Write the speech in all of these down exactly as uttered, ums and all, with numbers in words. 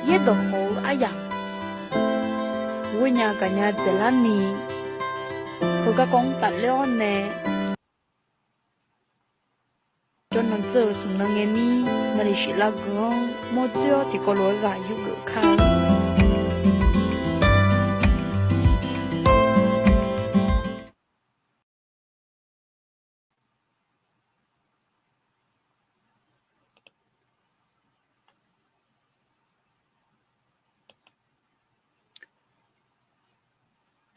Yaerdawq hawq-eu aryamq ghoer nya gaqnya dzaeqlar ni, heugar kawv-anr tafler-awr nae, jawrnan dzeur-eu smq nan ngae mir navlef shif lavguq-anr mawr dzoer-awr tiqkawv lof-aer ghaq yurgeuf kar-eu.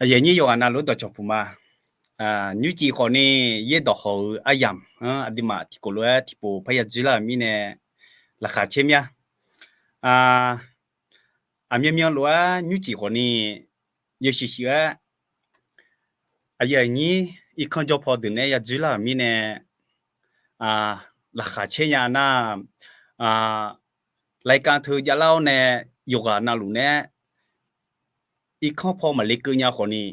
Aqyuif aqnyir yawqghaq navluf-anr dawqcawq puq ma. Nymrcif khawfni yaerdawq hawq-eu aryamq-anr aqduimaf tiqkawv lof-aer tiqpov parya dzoerlar-euq mirnae laqkhaq caer mir-a. Aqmyanmyan lof-aer nymrcif khawfni yawshuif shuif-aer aqyuif aqnyir irkanr jawr paw deuq nae ya dzoerlar-euq mirnae laqkhaq caer nya nar, laeqkanq teu javlar-awr nae yawqghaq navluf nae irkanr paw maqle keuv nya khawfni,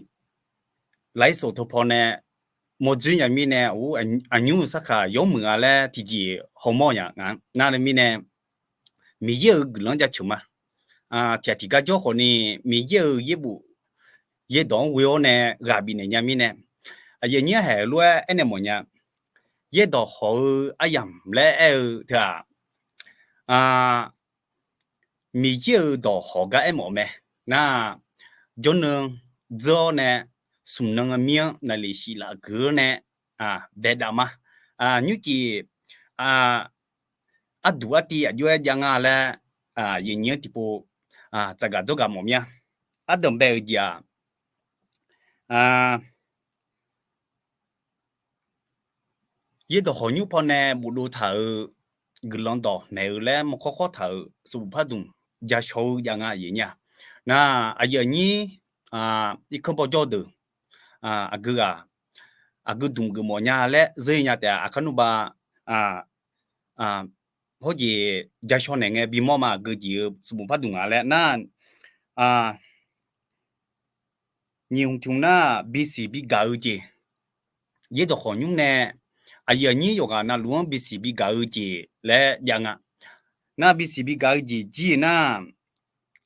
lairsawq teu paw nae mawr dzoer nya mirnae, aqnymr-euq sarkaq yawmuiq-a laer tiqjeq hawmawr nya nga. Nar-eu mirnae, Miqyaer-euq guiqlanq-anr jaceuq ma. Tiqghaq tiqgar jawr khawfni, Miqyaer-euq yaerbof yaerdawq-anr ghoe-awr nae ghaq bifnaeq nya mirnae, aqyuif aqnyir-anr haeq-eu lof-aer aernaeq mawf nya. Yaerdawq hawq-eu aryamq laer aer-eu teu-aq, Miqyaer-euq dawq hawq gar aermawf mae. Nar, jawrnan dzeur-awr nae, smq nan mir-anr naqlef shif laf guiq-awr nae baedaf ma. Nymrcif arduq artiv aqjox-aer jav nga laer, aqyuif aqnyir-anr tiqpov tsafgaq dzawrgaq mawf mir-a. Ardanq bae-eu jeq-aq, yaerdawq hawq nymr pawnae bofdov taq-euq guiqlanq dawq maeq-eu laer mawrkawr khawr taq-euq sanqbof pardmq jashawr-eu jav nga aqyuif aqnyir-a. Nar, aqyuif aqnyir irkanr baw jawr deuq, aqgeu ghaq aqgeu dmq geufmawf nya laer zeur nya taef-a. Aqkar nmrbav hawrjeq jashawr naeq ngae bimawr ma, aqgeu jeq-eu sanqbof pardmq nga laer nar, nyiq hmq tiq hmq nar bisiq bigaq-eu jeq, yaerdawq hawq nymr nae aqyuif aqnyir yawqghaq navluf-anr bisiq bigaq-eu jeq laer jav nga. Nar bisiq bigaq-eu jeq jir-eu nar,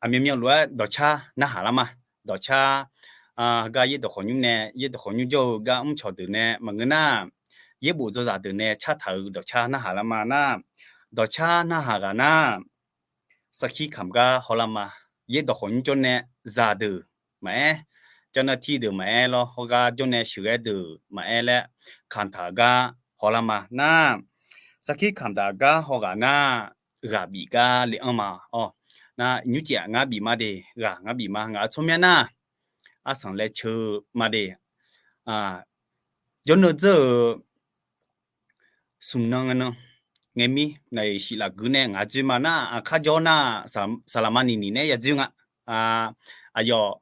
aqmyanmyan lof-aer dawqcar narhaq lar ma. Dawqcar, heugar yaerdawq hawq nymr nae, yaerdawq hawq nymr jawr-eu gar mrcawq deuq nae maqngeur nar, yaerbof dzawzaq deuq nae cartaq-euq dawqcar narhaq lar ma nar, dawqcar narhaq ghaq nar, sarkir kamq gar hawlar ma. Yaerdawq hawq nymr jawr nae zaqdeuq maqaer, janrnav tiq deuq maqaer lawr, hawgar jawr nae sheuqghae deuq maqaer laer kamqtaq gar hawlar ma nar, sarkir kamqtaq gar hawghaq nar, ghaq bif gar le-anr ma-awq. Nar nymrcif-aq ngar bif ma de, ghaq ngar bif ma, ngaq-euq tsawrmyanr nar, arsanq laer ceu ma de. Jawrnan dzeur-euq smq nan ngae nan ngae mir naqlef shif laf guiq nae ngaq dzoer ma nar, aqkar jawr nar, saqlaqma niqniq nae ya dzoer nga. Aqyawf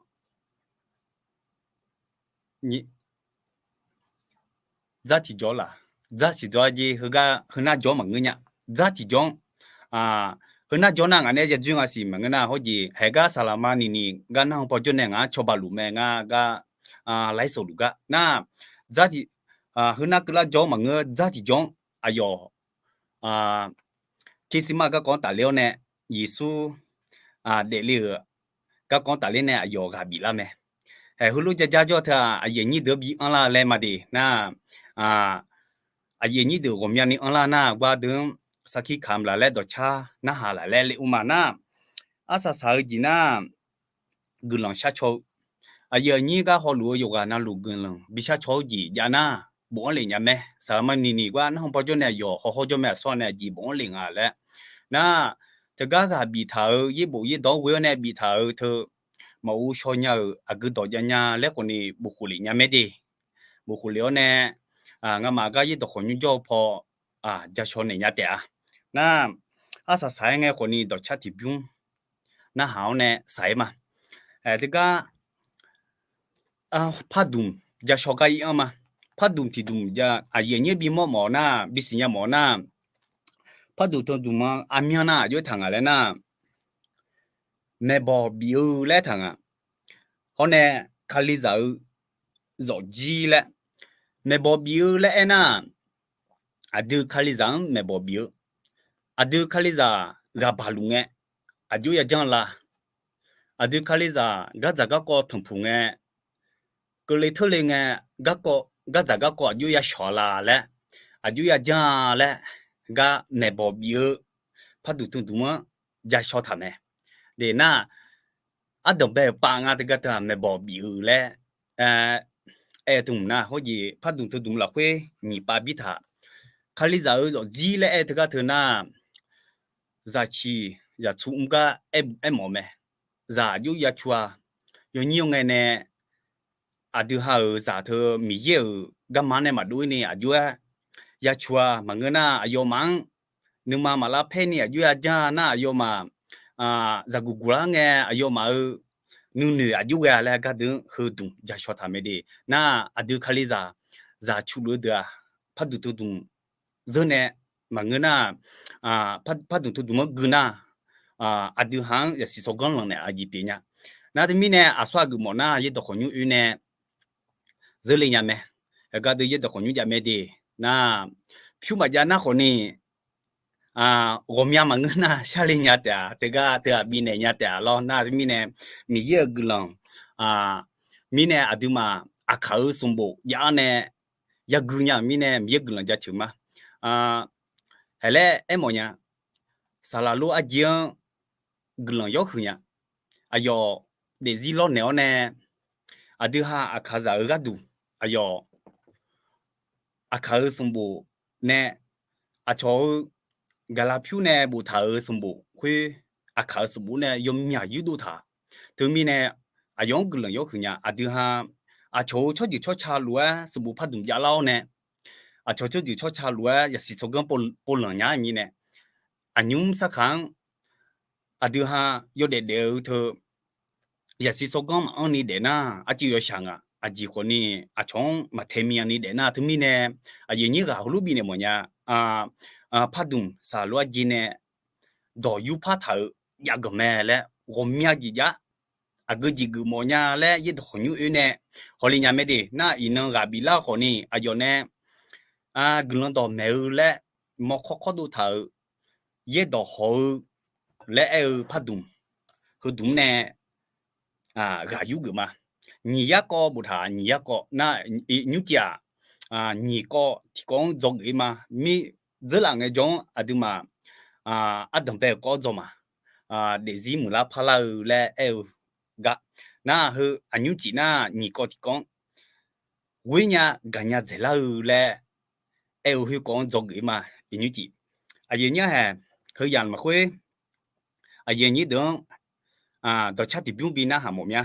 dzar tiqjawr laq, dzar tiqjawr jeq heugar heunar jawr maqngeur nya. Dzar tiqjawr-anr, heunar jawr nar ngaq nae ya dzoer nga siq maqngeur nar, hawrjeq haeq gar saqlaqma niqniq gar narhaq paw jawr nae ngaq-anr cawba luf mae ngar gar, lairsawq luf gar nar, dzar tiq, heunar keuvlar jawr-anr maqngeur, dzar tiqjawr-anr aqyawf Kirsmar garkawv-anr tafler-awr nae, Yeqsur daefle-euq garkawv-anr tafler nae aqyawf ghaq biflar mae. Haeq heulof jajar jawr teu-aq, aqyuif aqnyir deuq-anr bi anrlar laer ma de nar, aqyuif aqnyir deuq ghawqmyani anrlar nar, gardeuq-anr sarkir kamq laf laer dawqcar narhaq laf laer le-eu ma nar, arsaq saq-eu jeq nar, guiqlanq sharcaw-eu, aqyuif aqnyir gar hawluf-eu yawqghaq navluf guiqlanq bi sharcaw-eu jeq jav nar, bofanr lef nya mae. Saqlaqma niqniq gar narhaq paw jawr nae aqyawf hawhaw jawr mae, aqsur-a nae aqjeq bofanr lef nga laer nar, teugar ghaq biftaq-euq yaerbof yaerdawq-anr ghoe-awr nae biftaq-euq teu maqghov shaw nya-euq aqgeu dawq jav nya laer khawfni bof khof lef nya mae de. Bof khof lef-awr nae, ngamaf gar yaerdawq khawqnymr jawr-eu paw ja shaw naeq nya taef-a. Nar, arsaq saq-aer ngae khawfni dawqcar tiqbymr narhaq-awr nae saq-aer ma. Teugar pardmq ja shaw gar ir-anr ma. Pardmq tiqdmq ja aqyuif aqnyir bimawr mawf nar, bisiqnya mawf nar, pardmq teudmq-anr armyanr nar aqjox-aer taq ngaq laer nar, maeqbawq bif-eu laer taq ngaq. Hawr nae kalizaq-eu zawqjir laer, maeqbawq bif-eu laer aernar, aqdui kalizaq-anr maeqbawq bif-eu, aqdui kalizaq ghaqbaq luf ngae aqjox ya janr la, aqdui kalizaq gardzaq garkawv tanqpuq ngae, keuvle teurle ngae, garkawv gardzaq garkawv aqjox ya shawq la laer, aqjox ya janr-a laer, gar maeqbawq bif-eu pardmq teudmq-anr ja shaw taq mae. Deq nar, ardanqbae-euq pav nga teugar teu-aq maeqbawq bif-eu laer aer-eu teumq nar, hawr jeq pardmq teudmq lafkhoer nyiq pav bir taq. Kalizaq-eu zawqjir laer aer-eu teugar teu nar, zaqciq zaqtsu mr gar aer mawf mae. Zaq aqjox ya cu-a. Yawnyir-eu ngae nae aqdui ha-euq zaq teu Miqyaer-euq garma nae maqdov-ir ni aqjox-aer ya cu-a. Maqngeur nar aqyawfmaf-anr nuima maq lar paer ni aqjox ya janr nar, aqyawfmaf zaqguq guq lar ngae aqyawfmaf-euq nuinoeq aqjox ghae-a laer gardeuq-anr heudmq ja shaw taq mae de. Nar, aqdui kalizaq zaq cu luf-eu deuq-aq, pardmq teudmq zeur nae maqngeur nar, pardmq teudmq-anr gui nar, aqdui ha-anr yasiq tsawrganr lanq naeq aqjeq pyeuf nya. Nar teumirnae aqsur aqgeuf mawf nar yaerdawq khawqnymr oe nae zeurle nya mae. Gardeuq yaerdawq khawqnymr jav mae de. Nar, pyur maqjav nar khawfni ghawqmya maqngeur nar sharle nya taef-a, teugar teu-aq bifnaeq nya taef-a lawr. Nar teumirnae Miqyaer-euq guiqlanq mirnae aqduimaf aqkaq-euq sanqbof jav-awr nae yagui nya-euq mirnae Miqyaer guiqlanq jaceuq ma. Haiq laer aermawf nya, saqlaq lor arjeq-anr guiqlanq yawr huiq nya. Aqyawf daefzir lawrnaeq-awr nae aqdui ha aqkaqzaq-euq gharduq aqyawf aqkaq-euq sanqbof nae aqcawq-eu gaqlaq pyur nae boftaq-euq sanqbof khoer aqkaq-euq sanqbof nae yawmyaq yurdov taq. Teumirnae aqyawf-anr guiqlanq yawr huiq nya. Aqdui ha aqcawq-eu tsawrjeuq tsawrca lof-aer sanqbof pardmq javlar-awr nae aqcawq tsawrjeuq tsawrca lof-aer yasiq tsawrganr pov lanq nya-eu mirnae aqnymr sarkaq-anr aqdui ha yawdaef daef-eu teu yasiq tsawrganr maqanr ni daef nar arcuiv yawshaq nga. Aqjeq khawfni aqcawq-anr maqtae myav ni daef nar teumirnae aqyuif aqnyir ghaq heulof bifnaeq mawfnya. Pardmq saqlaq lor arjeq nae dawq yurpar taq-euq jav ganq mae laer ghawqmya jeq jav aqgeu jeq geuf mawfnya laer yaerdawq khawqnymr oe nae hawle nya mae de. Nar iqnan ghaq biflar khawfni aqyawf nae guiqlanq dawqmaeq-eu laer mawrkawr kawrdov taq-euq yaerdawq hawq-eu laer aer-eu pardmq heudmq nae ghaq yur geuf ma. Nyiq yarkawv boftaq, nyiq yarkawv nar, nymrcif-aq nyiq kawv tiqkawv-anr dzawgeuf-ir ma. Mir dzeurlaf ngaejawr-anr aqduimaf ardanqbae-euq kawv-anr dzaw ma. Daefzir muiqlar parlar-eu laer aer-eu gar nar, heu aqnymrcif nar nyiq kawv tiqkawv-anr ghoer nya gaqnya dzaeqlar-eu laer aer-eu khoerkawv-anr dzawgeuf-ir ma. Iqnymrcif aqyuif aqnyir haeq, heu yamq lafkhoer aqyuif aqnyir deuq-anr dawqcar tiqbymr bi narhaq mawf mya.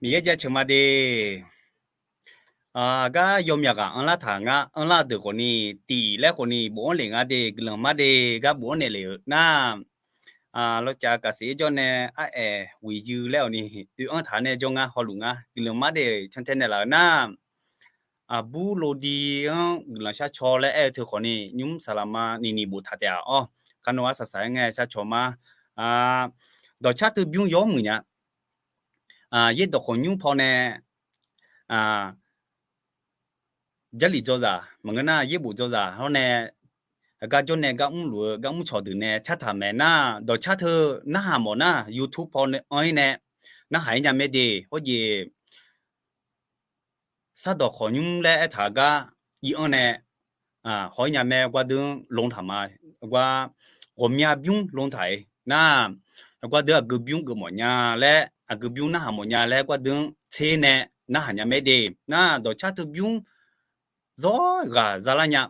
Miqyaer jaceuq ma de. Gar yawmyaq ghaq anrlar taq ngar, anrlar deuq khawfni, tiq laer khawfni bofanr lef nga de, guiqlanq mar de, gar bofanr naeq lef-euq nar, lawcav kaqsef-ir jawr nae, araeq wiq yui laer awqni oe-anr taq nae jawr ngar hawluf ngar, guiqlanq mar de, cantae naeqlaf-euq nar, aqbur lodi-anr guiqlanq shar caw laer aer-eu teu khawfni, nymr saqlaq ma niqniq boftaq taef-aq awr, kanav-ar saqsaq-aer ngae shar caw ma. Dawqcar teu bymr yawr muiq nya. Yaerdawq khawqnymr paw nae, Jarlif dzawzaq maqngeur nar, yaerbof dzawzaq hawr nae, gar jawr nae gar mrluf-eu gar mrcawq deuq nae cartaq maeq nar, dawqcar teu narhaq mawf nar, YouTube paw-anr-ir nae narhaq-ir nya mae de. Hawjeq sardawq khawqnymr laer aertaq-eu gar ir-anr nae haw-ir nya mae, gardeuv-anr lontaq ma. Gar ghawqmya bymr lontaq-iq nar, gardeuv aqgeu bymr geufmawf nya laer, aqgeu bymr narhaq mawf nya laer gardeuv-anr tser nae narhaq nya mae de. Nar dawqcar teu bymr zawr ghaq zalar nya.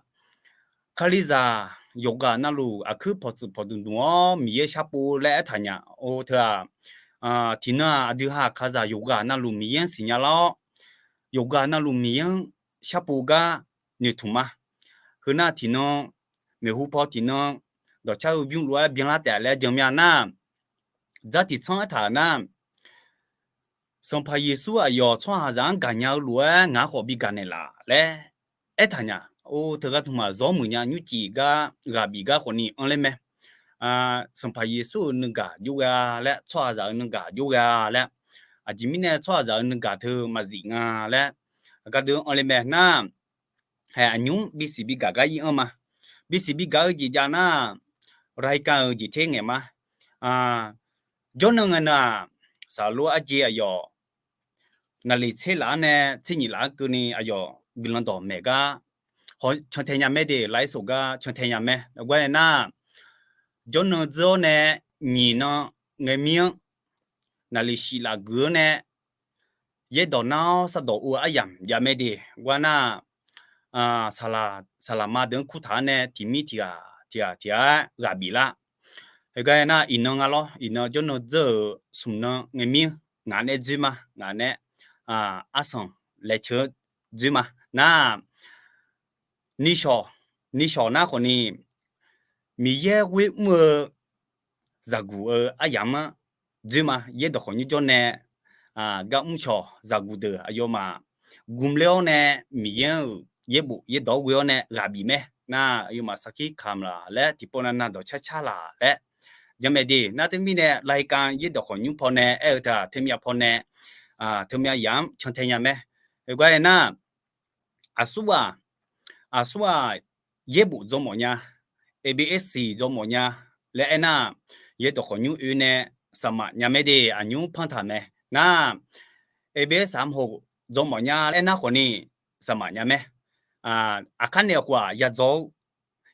Kalizaq yawqghaq navluf aqkuir pawqtsuif pawqdmq dmq-awr Miqyaer sharpov laer aertaq nya. Or teu-aq, tiqnan-aq aqdui ha kalizaq yawqghaq navluf Miqyaer-anr siqnya lar-awr, yawqghaq navluf Miqyaer-anr sharpov gar noeqtmq ma. Heu nar tiqnan, maeqhu paw tiqnan, dawqcar heu bymr lof-aer byanlar taef laer jan mya nar, dzar tiqtsanr aertaq-euq nar, Sanqpaq Yeqsur aqyawf tsawrhaqzaq-anr gaqnya-eu lof-aer ngaq-anr khawf bi gaqnaeq laf laer aertaq nya. Or teugar tmq-aq zawr muiq nya, nymrcif gar ghaq bif gar khawfni anr ler mae. Sanqpaq Yeqsur-euq nuigaq jov ghae-a laer, tsawrhaqzaq-euq nuigaq jov ghae-a laer, aqjeq mirnae tsawrhaqzaq-euq nuigaq teu maqzif nga laer, gardeuv-anr anr ler mae nar, hae aqnymr bisiq bigaq gar ir-anr ma. Bisiq bigaq-eu jeq jav nar, raikan-euq jeq ter ngaeq ma. Jawrnan ngae nan-aq, saqlor arjeq aqyawf naqliq tser laf-anr nae tser nyiq laf-anr keuvni aqyawf guiqlanq dawq maeq gar cantae nya mae de, lafir sof gar cantae nya mae. Gar aer nar, jawrnan dzeur-awr nae nyiq nan ngae mir-anr naqliq shif laf guiq-anr nae yaerdawq nar-awr sardawq ov-eu aryamq jav mae de. Gar nar, saqlaq ma deuq-anr kurtaq-anr nae tiq mir tiq ghaq tiq ghaq tiq ghaq-aer ghaq bif lar. Heugar aer nar, iqnan nga lawr, iqnan jawrnan dzeur-euq smq nan ngae mir-anr ngaq nae dzoer ma, ngaq nae arsanq laeqceuq-anr dzoer ma. Nar, nishawq, nishawq nar khawfni, Miqyaer ghoer mr-eu zaqguq-eu aryamq-anr dzoer ma. Yaerdawq khawqnymr jawr nae gar mrcawq zaqguq deuq aqyawfmaf gmler-awr nae, Miqyaer-euq yaerbof yaerdawq-anr ghoe-awr nae ghaq bif mae. Nar aqyawfmaf sarkir kamq laf laer, tiqpov navnav dawqcar car laf laer janmae de. Nar teumirnae รายการ yaerdawq khawqnymr pawnae aer-eu teu-aq, teumyav pawnae teumyav yaf-anr cantae nya mae. Heugar aer nar, aqsur-aq, aqsur-aq, yaerbof dzawrmawf nya, ABS dzawrmawf nya laer aer nar, yaerdawq khawqnymr oe nae saqmaf nya mae de. Aqnymr panr taq mae. Nar, ABS aqmhof dzawrmawf nya laer aer nar khawfni saqmaf nya mae. Aqkar naeq khof-aq, yadzawr-eu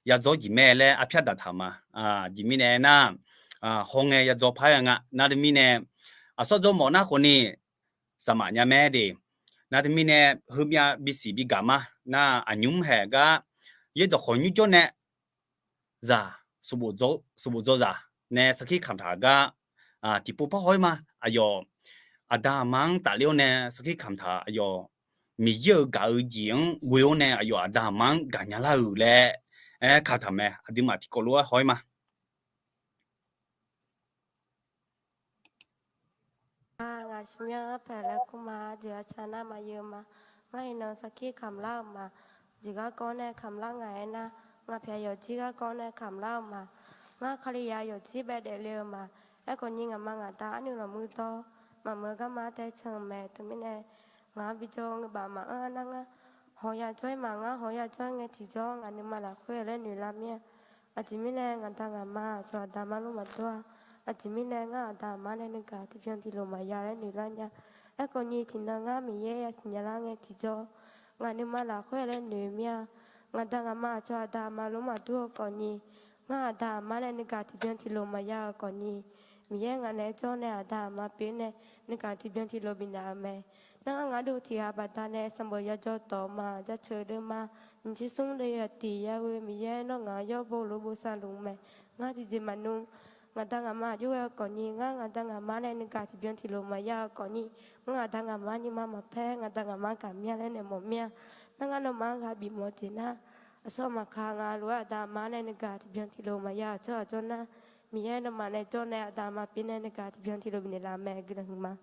yadzawr jeq mae laer arpyar daqtaq ma. Aqjeq mirnae aer nar, hawngae yadzawr par-aer nga. Nar teumirnae, aqsawr dzawrmawf nar khawfni saqmaf nya mae de. Nar teumirnae, heumyav bisiq bigaq ma. Nar aqnymr haeq gar yaerdawq khawqnymr jawr nae zaq, sanqbof dzawzaq nae sarkir kamq taq gar tiqpov par haw-ir ma. Aqyawf aqda aqma-anr tafler-awr nae sarkir kamq taq, aqyawf Miqyaer-euq gaq-eu jeq-anr ghoe-awr nae aqyawf aqda aqma-anr gaqnya lar-euq laer aer kamq taq mae. Aqduimaf tiqkawv lof-aer haw-ir ma. Ngaq shimyanr paeq laer kur ma. Jeq aqcaq nar maqyeu ma. Ngar iqnan sarkir kamq lar-euq ma. Jeq garkawv nae kamq lar nga aernar, ngaq pyaeq yawqjir garkawv nae kamq lar-euq ma. Ngar Kalizaq yawqjir bae daefle-eu ma. Aerkhawf ni ngaqma ngaqda arnuiv lawqmuiq dawr maqmuiq-eu garma tae can-eu mae. Teumirnae ngaq-anr bijawr ngeur baf maqanr nar ngar hawq ya jawr-ir ma. Ngar hawq ya jawr-ir ngae tiqjawr ngaq nuima lafkhoer laer noeq lar mir-a. Aqjeq mirnae ngaqda ngaqma aqcawq aqda aqma lor maqdur-a. Aqjeq mirnae ngar aqda aqma nae nuigaq tiqbyan tiqlof maqya laer noeq lar nya. Aerkhawf ni tiqnan ngar Miqyaer yasiq nya lar ngae tiqjawr ngaq nuima lafkhoer laer noeq mir-a. Ngaqda ngaqma aqcawq aqda aqma lor maqdur-eu khawf ni, ngar aqda aqma nae nuigaq tiqbyan tiqlof maqya-eu khawf ni, Miqyaer ngaq naeq-aer jawr nae aqda aqma pyeuf nae nuigaq tiqbyan tiqlof bifnaeq-eu mae. Nar ngar ngaq duv tiq ghaq baqdanae sanqbof yajawr dawq ma, jaceuq deuvma, nyiq tser smr deuvya tiq yaghoe Miqyaer nawr ngaq-anr yawr bo lof bosav luf mae. Ngar tiqjeq maqnmr Ngaqda ngaqma aqjox ghae-eu khawfni, ngar ngaqda ngaqma nae nuigaq tiqbyan tiqlof maqya-eu khawfni, ngar ngaqda ngaqma nyiq ma maqpaer, ngaqda ngaqma gaqmya laer naeq mawf mir-a. Nar ngar nawmaf-anr ghaq bifmawf-eu jeq nar, aqsur maqka nga lof-aer aqda aqma nae nuigaq tiqbyan tiqlof maqya-euq tsawrhaq jawr nar, Miqyaer nawmaf nae jawr nae aqda aqma pyeuf nae nuigaq tiqbyan tiqlof bifnaeq laf mae guiqlanq huiqma.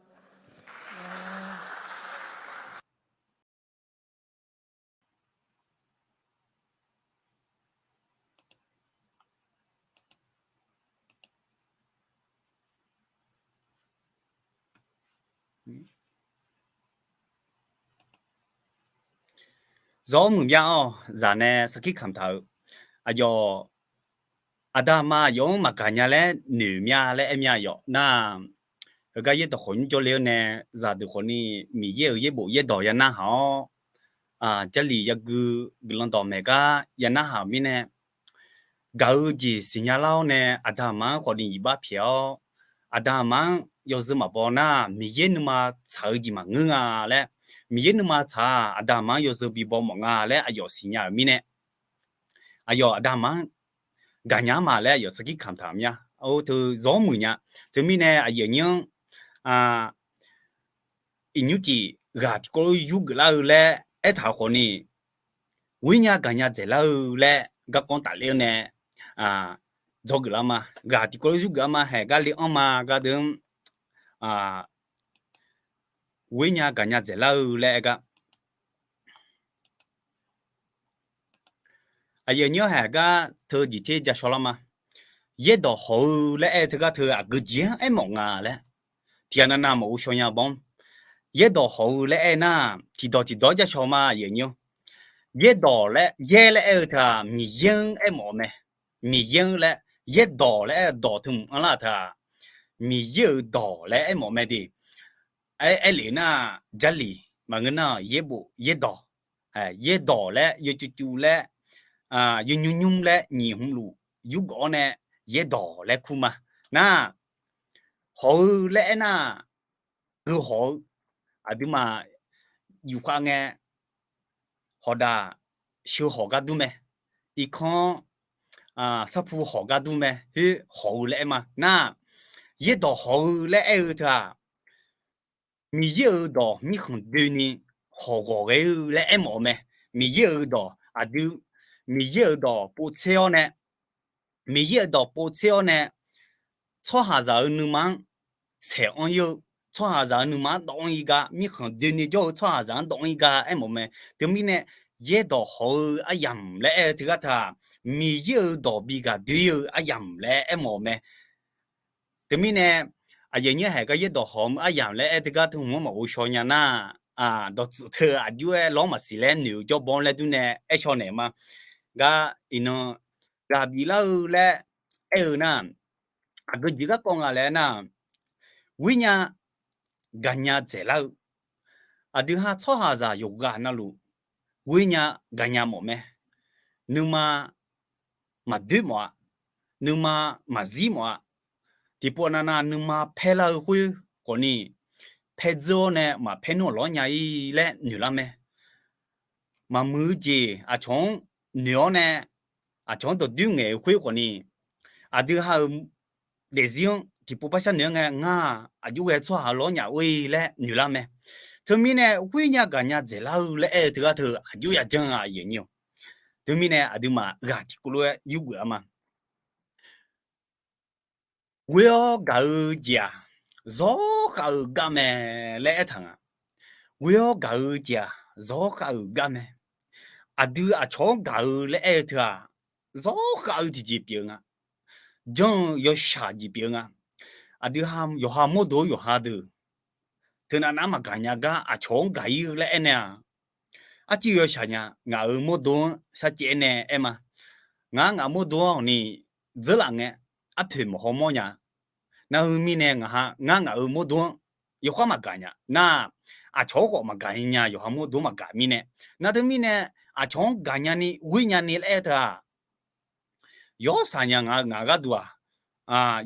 Zawr muiq mya-awr zaq nae sarkir kamq taq-euq aqyawf, aqda aqma aqyawf-anr maqgaq nya laer noeq mya laer aer mya yawf nar, heugar yaerdawq khawf nymr jawrle-awr nae, zaqdeuq khawfni Miqyaer-euq yaerbof yaerdawq ya narhaq-awr, Jarlif yagui guiqlanq dawqmaeq gar ya narhaq-euq mirnae, gaq-eu jeq siqnya lar-awr nae aqda aqma-anr khawfni iqbax pyaeq-awr, aqda aqma-anr yawzeu maqbaw nar, Miqyaer nuima tsaq-eu jeq maqngeur nga laer, Miqyaer nuima tsaq-aq, aqda aqma-anr yawzeu bibaw mawf nga laer aqyawf siqnya-euq mirnae, aqyawf aqda aqma-anr gaqnya ma laer aqyawf sarkir kamq taq mya. Teu zawr muiq nya. Teumirnae aqyuif aqnyir-anr iqnymr tiq ghaq tiqkawv lof yurgeuf lar-eu laer aertaq-euq khawfni, ghoernya gaqnya dzaeqlar-eu laer garkawv tafler-awr nae dzawgeuf lar ma. Ghaq tiqkawv lof yurgeuf-ar ma, haeq gar le-anr ma gar deuq-anr ghoernya gaqnya dzaeqlar-eu laer aer gar Aqyuif aqnyir-anr haeq gar teu jeq ter ja shaw lar ma. Yaerdawq hawq-eu laer aer-eu teugar teu aqgeu jeq-anr aermawf nga laer, tiqghaq navnav maqghov shaw nya bawr. Yaerdawq hawq-eu laer aer nar, tiqdawq tiqdawq-anr ja shaw ma aqyuif aqnyir-anr. Yaerdawq laer, yaer laer aer-eu teu-aq Miqyaer-anr aermawf-eu mae. Miqyaer-anr laer, yaerdawq laer aer-eu dawq teu mq anrlar teu-aq, Miqyaer-euq dawq laer aermawf mae de. Aer, aerlef nar, Jarlif maqngeur nar, yaerbof yaerdawq, yaerdawq laer yawcuiv cuiv laer, yawnymr nymr laer nyiq hmq luf yurgeuf-awr nae yaerdawq laer kur ma. Nar, hawq-eu laer aer nar, geu hawq-eu, aqduimaf yufkhav ngae, hawqdaq sheu hawq gar dur mae, irkanr sarpu hawq gar dur mae, khoer hawq-eu laer aer ma. Nar, yaerdawq hawq-eu laer aer-eu teu-aq, Miqyaer-euq dawq mirkhanq doeni hawq ghawq ghae-eu laer aermawf-eu mae. Miqyaer-euq dawq aqdui, Miqyaer-euq dawq povtser-awr nae, Miqyaer-euq dawq povtser-awr nae, tsawrhaqzaq-euq nuima-anr saeq anr ir-eu, tsawrhaqzaq-euq nuima-anr dawv anr ir gar, mirkhanq doeni jawr-eu tsawrhaqzaq-anr dawv anr ir gar aermawf-eu mae. Teumirnae, yaerdawq hawq-eu aryamq laer aer-eu teugar teu-aq, Miqyaer-euq dawq bi gaq doe-eu aryamq laer aermawf-eu mae. Teumirnae, aqyuif aqnyir haeq gar yaerdawq hawq-eu aryamq laer aer teugar teu hmq-anr maqghov shaw nya nar, dawqtsuif teu aqjox-aer lawr maqsiq laer noeq-eu jawr baw-anr laer durnae aer shaw naeq ma. Gar iqnan ghaq biflar-eu laer aer-eu nar, aqgeu jeq garkawv nga laer aer nar, ghoernya gaqnya dzaeqlar-eu, aqdui ha tsawrhaqzaq yawqghaq navluf ghoernya gaqnya mawf mae. Nuima maqdoer mawf-a, nuima maqzir mawf-a. Tiqpov navnav nuima paerlar-eu khoer khawfni, paerdzeur-awr nae maqpaer nmr-awq lawr nya-ir laer noeqlar mae. Maqmuiq-eu jeq aqcawq-anr noeq-awr nae, aqcawq-anr dawqdoer ngaeq-eu khoer khawfni, aqdui ha-euq daefzir-anr tiqpov par sharnoeq-aer ngae, ngar aqjox ghae tsawrhaq lawr nya-or laer noeqlar mae. Teumirnae ghoernya gaqnya dzaeqlar-eu laer aer-eu teugar teu aqjox yajanr-a aqyuif aqnyir-awq. Teumirnae aqduimaf ghaq tiqkawv lof-aer yurgeuf-a ma. Ghoer-awr gaq-eu jeq-aq, zawr khav-eu gar mae laer aertaq nga. Ghoer-awr gaq-eu jeq-aq, zawr khav-eu gar mae. Aqdui aqcawq-anr gaq-eu laer aer-eu teu-aq, zawr khav-eu tiqjeq pyeuf-eu nga. Janr-eu yawshaq jeq pyeuf-eu nga. Aqdui ha yawqha mawrdo-awr yawqha deuq teu navnav maqgaq nya gar aqcawq-anr gaq-ir laer aernaeq-aq, arcuiv yawshaq nya. Ngaq-euq mawrdo-anr sharcaev-aer nae aer ma. Ngar ngaq mawrdo-anr awqni dzeurlaf ngae, arpoeq mawq haw mawrnya. Nar heu mirnae ngaq ha ngar ngaq-euq mawrdo-anr yawkhav maqgaq nya nar, aqcawq-anr khawf maqgaq nya, yawqha mawrdo-anr maqgaq mirnae. Nar teumirnae, aqcawq-anr gaq nyani ghoer nyani laer aer-eu teu-aq, yawr saqnya nga ngaq gharduq-aq,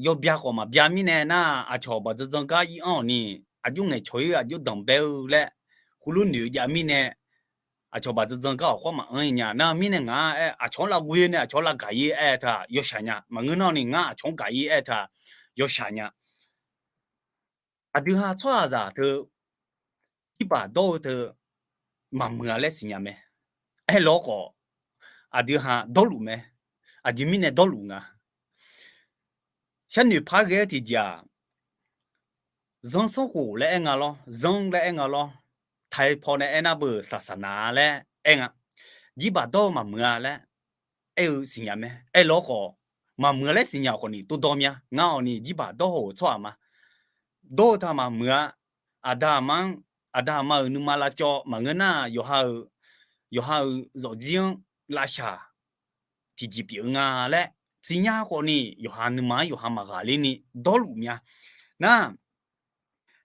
yawbya khawf maqbya mirnae nar, aqcawq baq dzandzan gar ir-anr awqni, aqjox ngaeqcawq-ir aqjox danqbae-eu laer, heulof noeq-eu jav mirnae, aqcawq baq dzandzan gar awq khawr maqanr nya. Nar-eu mirnae ngaq-anr aer aqcawq-anr lavguv-ir nae aqcawq-anr lavgaq-ir aer-eu teu-aq yawshaq nya. Maqngeur nar-awq ni ngar aqcawq-anr gaq-ir aer-eu teu-aq yawshaq nya. Aqdui ha tsawrhaqzaq teu jirbaq dawr-eu teu maqmuiq-a laer siqnya mae. Aerlawr khawf, aqdui ha dawrluf mae. Aqjeq mirnae dawrluf nga. Sharnoeq par ghae-aer tiqjeq-aq, zanrsanrkhof laer aer nga lawr, zanr laer aer nga lawr, taipaw nae aernar beu-euq saqsaqnaq-a laer aer nga. Jirbaq dawr-eu maqmuiq-a laer aer-eu siqnya mae. Aerlawr khawf, maqmuiq-a laer siqnya khawf ni tov dawr mya. Ngar-awq ni jirbaq dawr haw-euq tsawrhaq ma. Dawr-eu teu maqmuiq-a. Aqda aqma-anr, aqda aqma-euq nuima lavcawv maqngeur nar-aq, yawqha-euq, yawqha-euq zawqjir-anr lavshaq tiqjeq pyeuf-eu nga laer siqnya khawf ni yawqha nuima-anr yawqha maqghaqler ni dawrluf mya. Nar,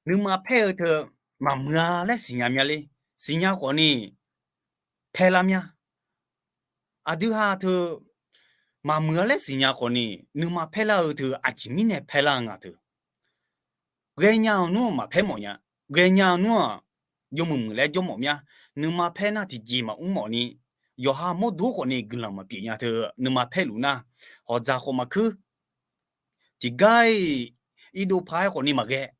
nuima paer-eu teu maqmuiq-a laer siqnya mya le. Siqnya khawf ni paerlar mya. Aqdui ha teu maqmuiq-a laer siqnya khawf ni nuima paerlar-eu teu aqjeq mirnae paerlar-eu nga teu. Ghaenya-eu nmr-aq maqpaer mawf nya. Ghaenya-eu nmr-aq yawmuiq muiq laer jawr mawf mya. Nuima paer nar tiqjeq maqmr mawf ni, yawqha mawrdo khawf ni guiqlanq maqpyeuf nya teu nuima paerluf nar, hawqdzaq khawf maqkuir. Tiqgar-iq irdov par-aer khawf ni maqghae.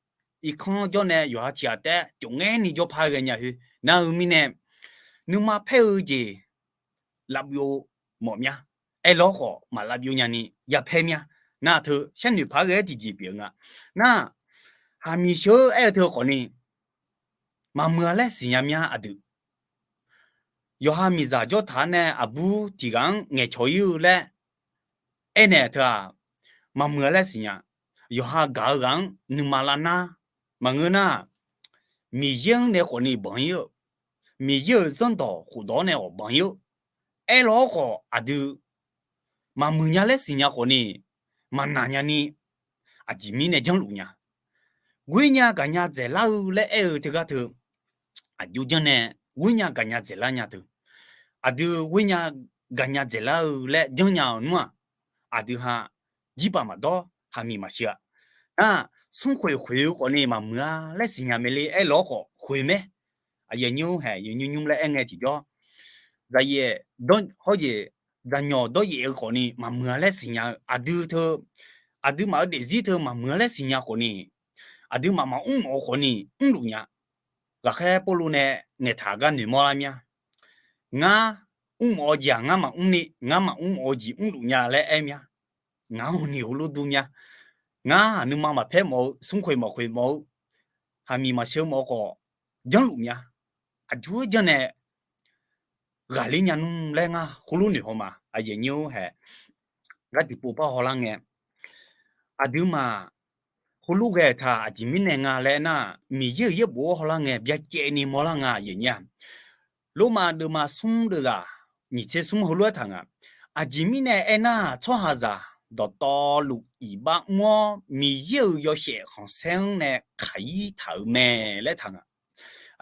Irkanr jawr nae yawqha tiq ghaq taef-aer cofngaer ni jawr par ghaenya khoer nar-eu mirnae, nuima paer-eu jeq lavbyov mawf mya. Aerlawr khawf maq lavbyov nya ni yapaer mya. Nar teu sharnoeq par ghae-aer tiqjeq pyeuf-eu nga. Nar, haqmiq sheuq-eu aer-eu teu khawf ni maqmuiq-a laer siqnya mya aqdui. Yawqha miqzaq jawr taq-anr nae aqbur tiq ghaq-anr ngaeqcawq-ir-eu laer aernaeq teu-aq, maqmuiq-a laer siqnya. Yawqha gaq-eu ghaq-anr nuima lavnar, maqngeur nar, Miqyaer-anr nae khawf ni banq-ir-eu, Miqyaer-euq zanrdawq khofdawq-anr nae awq banq-ir-eu, aerlawr khawf aqdui maqmuiq nya laer siqnya khawf ni maqnaq nya ni, aqjeq mirnae janrluf nya. Ghoernya gaqnya dzaeqlar-eu laer aer-eu teugar teu, aqjox janr nae ghoernya gaqnya dzaeqlar nya teu. Aqdui ghoernya gaqnya dzaeqlar-eu laer janrnya-euq nmr-aq, aqdui ha jirbaq maqdawr haqmiq maqsheuq-a. Nar, smrkhoeq khoeq-eu khawf ni maqmuiq-a laer siqnya mae le. Aerlawr khawf khoeq mae. Aqyuif aqnyir-or haeq, yawqnymr nymr laer aer ngae tiqjawr, zaqyaef, hawr yaef, zaqnyawq dawryaef-eu khawf ni maqmuiq-a laer siqnya-eu aqdui teu, aqduimaf-eu daefzir teu maqmuiq-a laer siqnya khawf ni, aqduimaf maqmr mawf-eu khawf ni mrluf nya. Ghaqkhaer Pawrluv nae ngaeqtaq gar noeqmawr lar mya. Ngar mrmawf-eu jeq-aq ngar maqmr ni, ngar maqmr mawf-eu jeq mrluf nya laer aer mya. Ngaq-anr hawni heulof dur mya. Ngar nuima maqpaer mawf-eu, smrkhoeq maqkhoeq mawf-eu, haqmiq maqsheuq mawf-eu khawf janrluf mya. Aqjox-aer janr nae ghaqler nya nmr laer ngar heulof noeq haw ma. Aqyuif aqnyir-or haeq, gar tiqpov par hawlar ngae, aqduimaf heulof ghae-eu taq aqjeq mirnae nga laer nar, Miqyaer-euq yaerbof-anr hawlar ngae byacaevni mawrlar nga aqyuif aqnyir-aq. Lormav deuvma smr deuvzaq nyiq tser smr heulof-aer taq nga. Aqjeq mirnae aernar, tsawrhaqzaq dawqtawvluf iqbax mr-awr Miqyaer-euq yawshaef khanqsaer-anr nae khaq-ir taq-euq mae laer taq nga.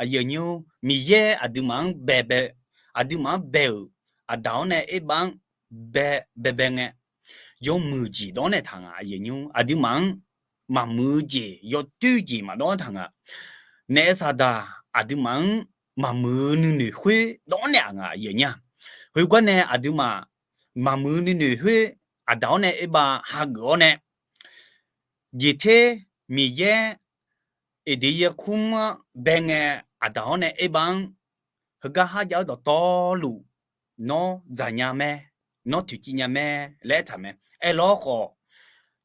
Aqyuif aqnyir-or, Miqyaer aqduimaf-anr bae bae, aqduimaf-anr bae-euq, aqdaq-awr nae erbav-anr bae bae bae ngae, yawmuiq jeq dawv-awr nae taq nga. Aqyuif aqnyir-or, aqduimaf-anr maqmuiq-eu jeq, yawtoer jeq maqdawv-anr taq nga. Naef saqdaq aqduimaf-anr maqmuiq-eu nuinoeq khoer dawv-awr nae aq nga aqyuif aqnyir-aq. Khoergar nae aqduimaf maqmuiq-eu nuinoeq khoer aqdaq-awr nae erbav hageuf-awr nae, jeqter Miqyaer Eqdeq yarkmr-anr bae ngae, aqdaq-awr nae erbav-anr heugar kharjav-eu dawqtawvluf nawr dzaqnya mae, nawr toeqciv nya mae laer aertaq mae. Aerlawr khawf,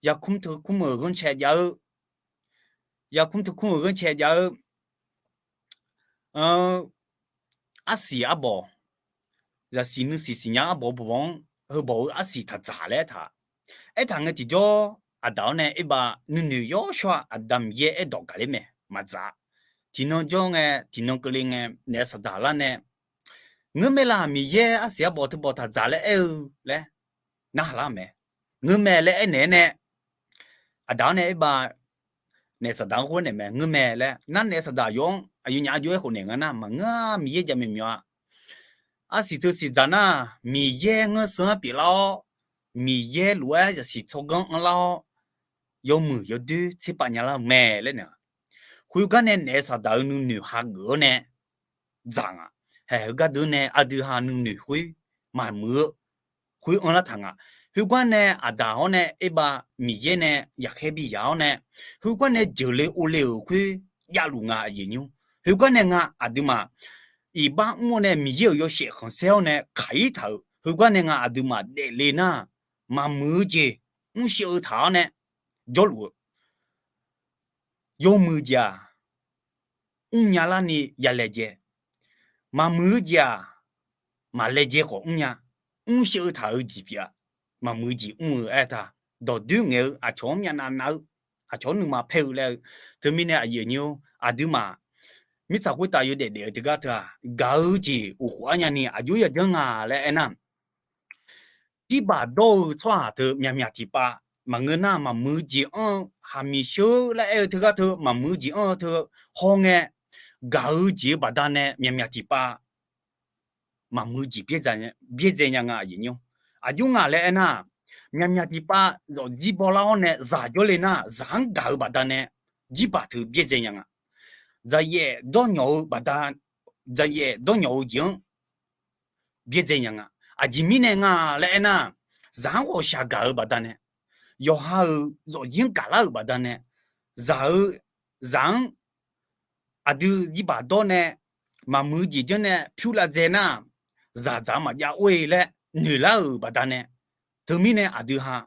yarkmr teukmr-euq ghanrcae jav-eu, yarkmr teukmr-euq ghanrcae jav-eu arsiq arbawq, zaqsiq nuisiq siqnya arbawq bawq-anr heubawq-eu arsiq taqdzaq laer aertaq. Aertaq ngae tiqjawr, aqdaq-awr nae erbav nuinoeq yawshawr-aq, Aqda Miqyaer aerdawq gaqler mae, maqdzaq. Tiqnan jawr ngae, tiqnan keuvle ngae, naef saqdaq lar nae, Ngeur mae laf, Miqyaer arsiq arbawq teubawq taqdzaq laer aer-eu laer narhaq lar mae. Ngeur mae laer aernaeq-aer nae, aqdaq-awr nae erbav naef saqdaq-anr khoer naeq mae, ngeur mae laer. Nar naef saqdaq yawf-anr aqyawfnyaf aqjox-aer khofnaeq nga nar, maqngeur-a, Miqyaer jaqmyawf mawf-a. Arsiq teu siqdzaq nar, Miqyaer ngeur seur-anr pyeuflar-awr, Miqyaer lof-aer zaqsiq tsawrganr anrlar-awr, yawmuiq yawdoer tserpav nyalar-eu mae laer naeq-a. Khoergar nae naef saqdaq-eu nuinoeq hageuf-awr nae dzaq nga. Haeq, heugar deuq nae aqdui ha nuinoeq khoer maqmuiq-eu khoer anrlar taq nga. Khoergar nae Aqdaq hawr nae Erbav Miqyaer nae yaqkhaer bi yaq-awr nae, khoergar nae jeuqle ovle-euq khoer javluf nga aqyuif aqnyir. Khoergar nae nga aqduimaf iqbax mr-awr nae Miqyaer-euq yawshaef khanqsaer-awr nae kaq-ir taq-euq, khoergar nae nga aqduimaf daefle nar, maqmuiq-eu jeq mrsheuv-eu taq-awr nae jawrluf-eu, yawmuiq jeq-aq mrnya larni ya laejae, maqmuiq-eu jeq-aq maq laejae khawf mrnya, mrsheuv-eu taq-euq jeq pyeuf-a. Maqmuiq-eu jeq mr-eu aertaq, dawqdoer ngaeq-eu aqcawq-anr myavnav nav-eu, aqcawq-anr nuima paer-eu laer-eu. Teumirnae aqyuif aqnyir-or, aqduimaf mirtsaq khoertav yawdaef daef-eu teugar teu-aq, gaq-eu jeq uqkhof arnyani aqjox yajanr nga laer aernar, jirbaq dawr-eu tsawrhaq teu myaqmyaq tiqpav maqngeur nar, maqmuiq-eu jeq anr-eu, haqmiq sheur laer aer-eu teugar teu maqmuiq-eu jeq anr-eu teu hawngae, gaq-eu jeq-eu baqdanae myaqmyaq tiqpav maqmuiq-eu jeq byaerdzae nya nga aqyuif aqnyir-or. Aqjox nga laer aernar, myaqmyaq tiqpav zawqjir bawlar-awr nae zaq jawrle nar, zaq-anr gaq-eu baqdanae jirbaq teu byaerdzae nya nga. Dzaqyaef dawrnyawq-eu baqda, dzaqyaef dawrnyawq-eu jeq-anr byaerdzae nya nga. Aqjeq mirnae nga laer aernar, zaq-anr ghawqshaq gaq-eu baqdanae, yawqha-euq zawqjir-anr gaqlar-euq baqdanae, zaq-eu, zaq-anr aqdui jirbaq dawr nae maqmuiq-eu jeq janr nae pyur lavdzae nar, zaqdzaq-anr maqjav or-e laer noeqlar-euq baqdanae, teumirnae aqdui ha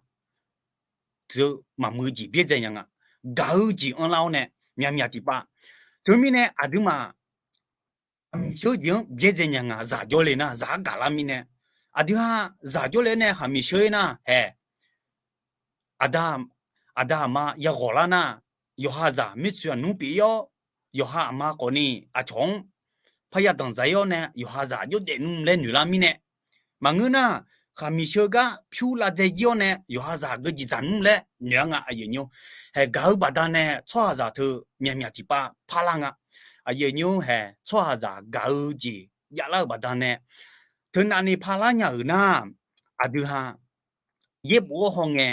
teu maqmuiq-eu jeq byaerdzae nya nga. Gaq-eu jeq anrlar-awr nae myaqmyaq tiqpav, teumirnae aqduimaf haqmiq sheur jeq-anr byaerdzae nya nga. Zaq jawrle nar zaq-anr gaqlar mirnae, aqdui ha zaq jawrle nae haqmiq sheur-ir nar haeq, aqda, aqda aqma yaghawq lar nar, yawqha zaq mirtsoeq aqnmr pyeuf-ir-awr, yawqha aqma khawfni aqcawq-anr parya danqdzaq ir-awr nae yawqha zaq jawrdaef nmr laer noeqlar mirnae, maqngeur nar, haqmiq sheur gar pyur lavdzae jir-awr nae yawqha zaq geujeq dzaq nmr laer noeq-ar nga aqyuif aqnyir-or. Haeq, gaq-eu baqdanae tsawrhaqzaq teu myaqmyaq tiqpav parlar nga. Aqyuif aqnyir-or, haeq, tsawrhaqzaq gaq-eu jeq javlar-euq baqdanae teunavni parlar nya-euq nar, aqdui ha yaerbof-awr hawngae,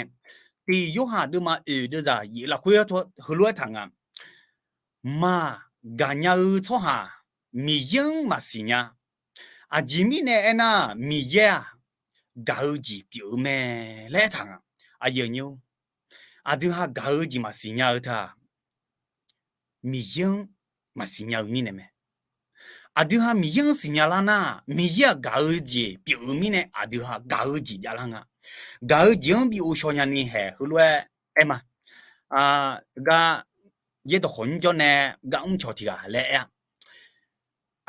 tiq Yorhaq deuvma oeq deuvzaq yaef lafkhoer heulof-aer taq nga. Maqgaq nya-eu tsawrhaq Miqyaer-anr maqsiq nya. Aqjeq mirnae aernar, Miqyaer-aq gaq-eu jeq pyeuf-eu mae laer aertaq nga. Aqyuif aqnyir-or, aqdui ha gaq-eu jeq maqsiq nya-eu teu-aq, Miqyaer-anr maqsiq nya-eu mirnae mae. Aqdui ha Miqyaer-anr siqnya lar nar, Miqyaer-aq gaq-eu jeq pyeuf-eu mirnae aqdui ha gaq-eu jeq javlar nga. Gaq-eu jeq-anr bi ghovshaw nyani haeq heulof-aer aer ma. Gar yaerdawq khawf nymrjawr nae gar mrcawq tiq ghaq laer aer-a.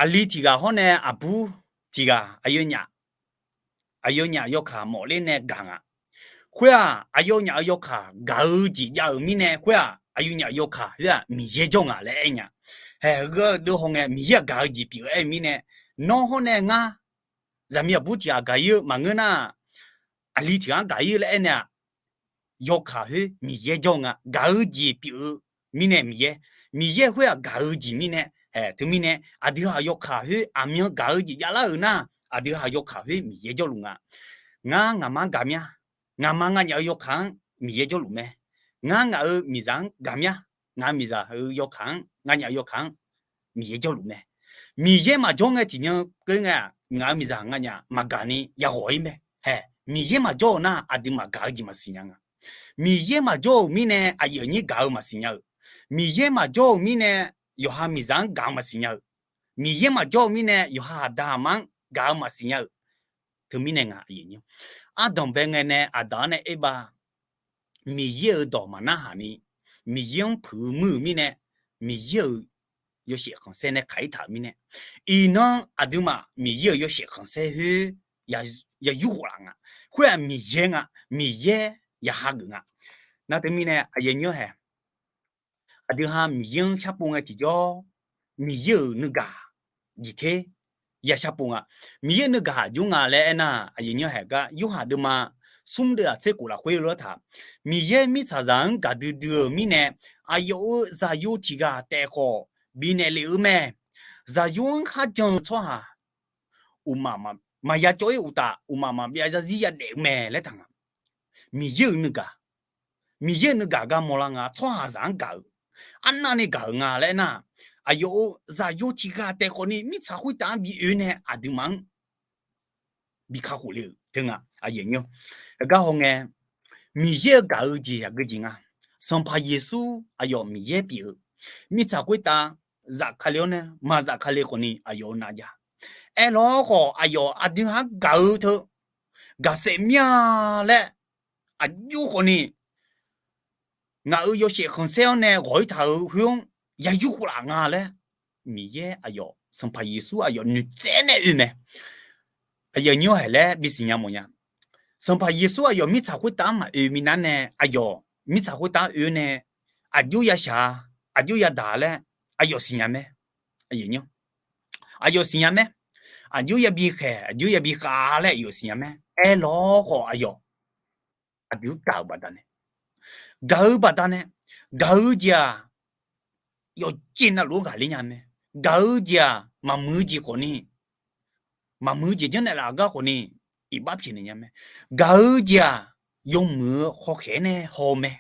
Aqli tiq ghaq hawr nae aqbur tiq ghaq aqyawfnyaf, aqyawfnyaf yawkaq mawfler nae gaq nga. Khoer-aq, aqyawfnyaf-euq yawkaq gaq-eu jeq jav-euq mirnae, khoer-aq, aqyawfnyaf yawkaq khoer-aq Miqyaer jawr nga laer aer nya. Haeq, heugar deuv hawngae Miqyaer-aq gaq-eu jeq pyeuf-eu aer-eu mirnae, nawr hawr nae ngar zaqmiq aqbur tiq ghaq gaq-ir-eu maqngeur nar, aqli tiq ghaq-anr gaq-ir-eu laer aer nae-aq, yawkaq khoer Miqyaer jawr nga. Gaq-eu jeq pyeuf-eu mirnae Miqyaer, Miqyaer khoer-aq gaq-eu jeq mirnae, haeq, teumirnae aqdui ha yawkaq khoer aqmyan gaq-eu jeq javlar-euq nar, aqdui ha yawkaq khoer Miqyaer jawrluf nga. Ngar ngaqma-anr gaq mya. Ngaqma nganyaf-euq yawkaq-anr Miqyaer jawrluf mae. Ngar ngaq-euq miqzaq-anr gaq mya. Ngaq-euq miqzaq-euq yawkaq-anr, nganyaf-euq yawkaq-anr Miqyaer jawrluf mae. Miqyaer maqjawr ngae tiqnya keuv ngae-aq, ngaq-euq miqzaq nganyaf maqgaq ni yaghawq-ir mae. Haeq, Miqyaer maqjawr-euq nar, aqduimaf gaq-eu jeq maqsiq nya nga. Miqyaer maqjawr-euq mirnae aqyuif aqnyir gaq-eu maqsiq nya-euq. Miqyaer maqjawr-euq mirnae yawqha miqzaq-anr gaq-eu maqsiq nya-euq. Miqyaer maqjawr-euq mirnae yawqha aqda aqma-anr gaq-eu maqsiq nya-euq. Teumirnae nga, ardanqbae ngae nae Aqdaq-anr nae Erbav Miqyaer-euq dawq maqnarhaq ni, Miqyaer-anr puiq-eu muir-euq mirnae, Miqyaer-euq yawshaef khanqsaer nae kaq-ir taq-euq mirnae, iqnan aqduimaf Miqyaer-euq yawshaef khanqsaer khoer ya yurghof laf nga. Khoer-aq Miqyaer nga, Miqyaer ya hageuf nga. Nar teumirnae aqyuif aqnyir haeq, aqdui ha Miqyaer-anr sharpov ngae tiqjawr, Miqyaer-euq nuigaq jeq ter ya sharpov nga. Miqyaer nuigaq aqjox nga laer aernar, aqyuif aqnyir haeq gar Yorhaq deuvma smr deuv-aq tser khof lafkhoer lof-aer taq, Miqyaer mirtsaqzaq-anr gaqdui dui-euq mirnae, aqyawf-euq Zaqyo tiq ghaq taef khawf bifnaeq lef-eu mae. Zaqyo-anr kharjan-eu tsawrhaq uqmaf maqya cawv-ir uqtaf, uqmaf maqbyav zarzir yadaef-eu mae laer taq nga. Miqyaer-euq nuigaq, Miqyaer-euq nuigaq gar mawrlar nga. Tsawrhaqzaq-anr gaq-euq, arnavni gaq-euq nga laer aernar, aqyawf-euq zaqyo tiq ghaq taef khawfni mirtsaq khoertav-anr bi oe nae aqduimaf-anr bi kakhof le-euq teu nga. Heugar hawngae, Miqyaer-euq gaq-eu jeq aqgeu jeq nga. Sanqpaq Yeqsur aqyawf Miqyaer pyeuf-eu, mirtsaq khoertav zafkale-awr nae maqzafkale khawfni aqyawf-euq nav jav. Aerlawr khawf aqyawf aqdui-anr gaq-eu teu gaqsaef mir-a laer aqjox khawfni ngaq-euq yawshaef khanqsaer-awr nae ghawq-ir taq-euq khoer-anr ya yur khof laf nga laer, Miqyaer aqyawf, Sanqpaq Yeqsur aqyawf noeqtsaev nae oe mae. Aqyuif aqnyir-awr haeq laer bisiq nya mawf nya. Sanqpaq Yeqsur aqyawf mirtsaq khoertav-anr maqoe minav nae aqyawf mirtsaq khoertav-anr oe nae aqjox ya shaq-a, aqjox ya daq laer aqyawf siqnya mae. Aqyawf siqnya mae. Aqjox ya bi khaeq, aqjox ya bi khav laer aqyawf siqnya mae. Aerlawr khawf aqyawf aqdui-anr gaq-euq baqdanae, gaq-eu baqdanae, gaq-eu jeq-aq yawqjeq navluf-anr ghaqler nya mae. Gaq-eu jeq-aq maqmuiq-eu jeq khawfni, maqmuiq-eu jeq janrnaeq laf gar khawfni iqbax pyaeqnaeq nya mae. Gaq-eu jeq-aq yawmuiq-eu hawkhaeq-aer nae haw-eu mae.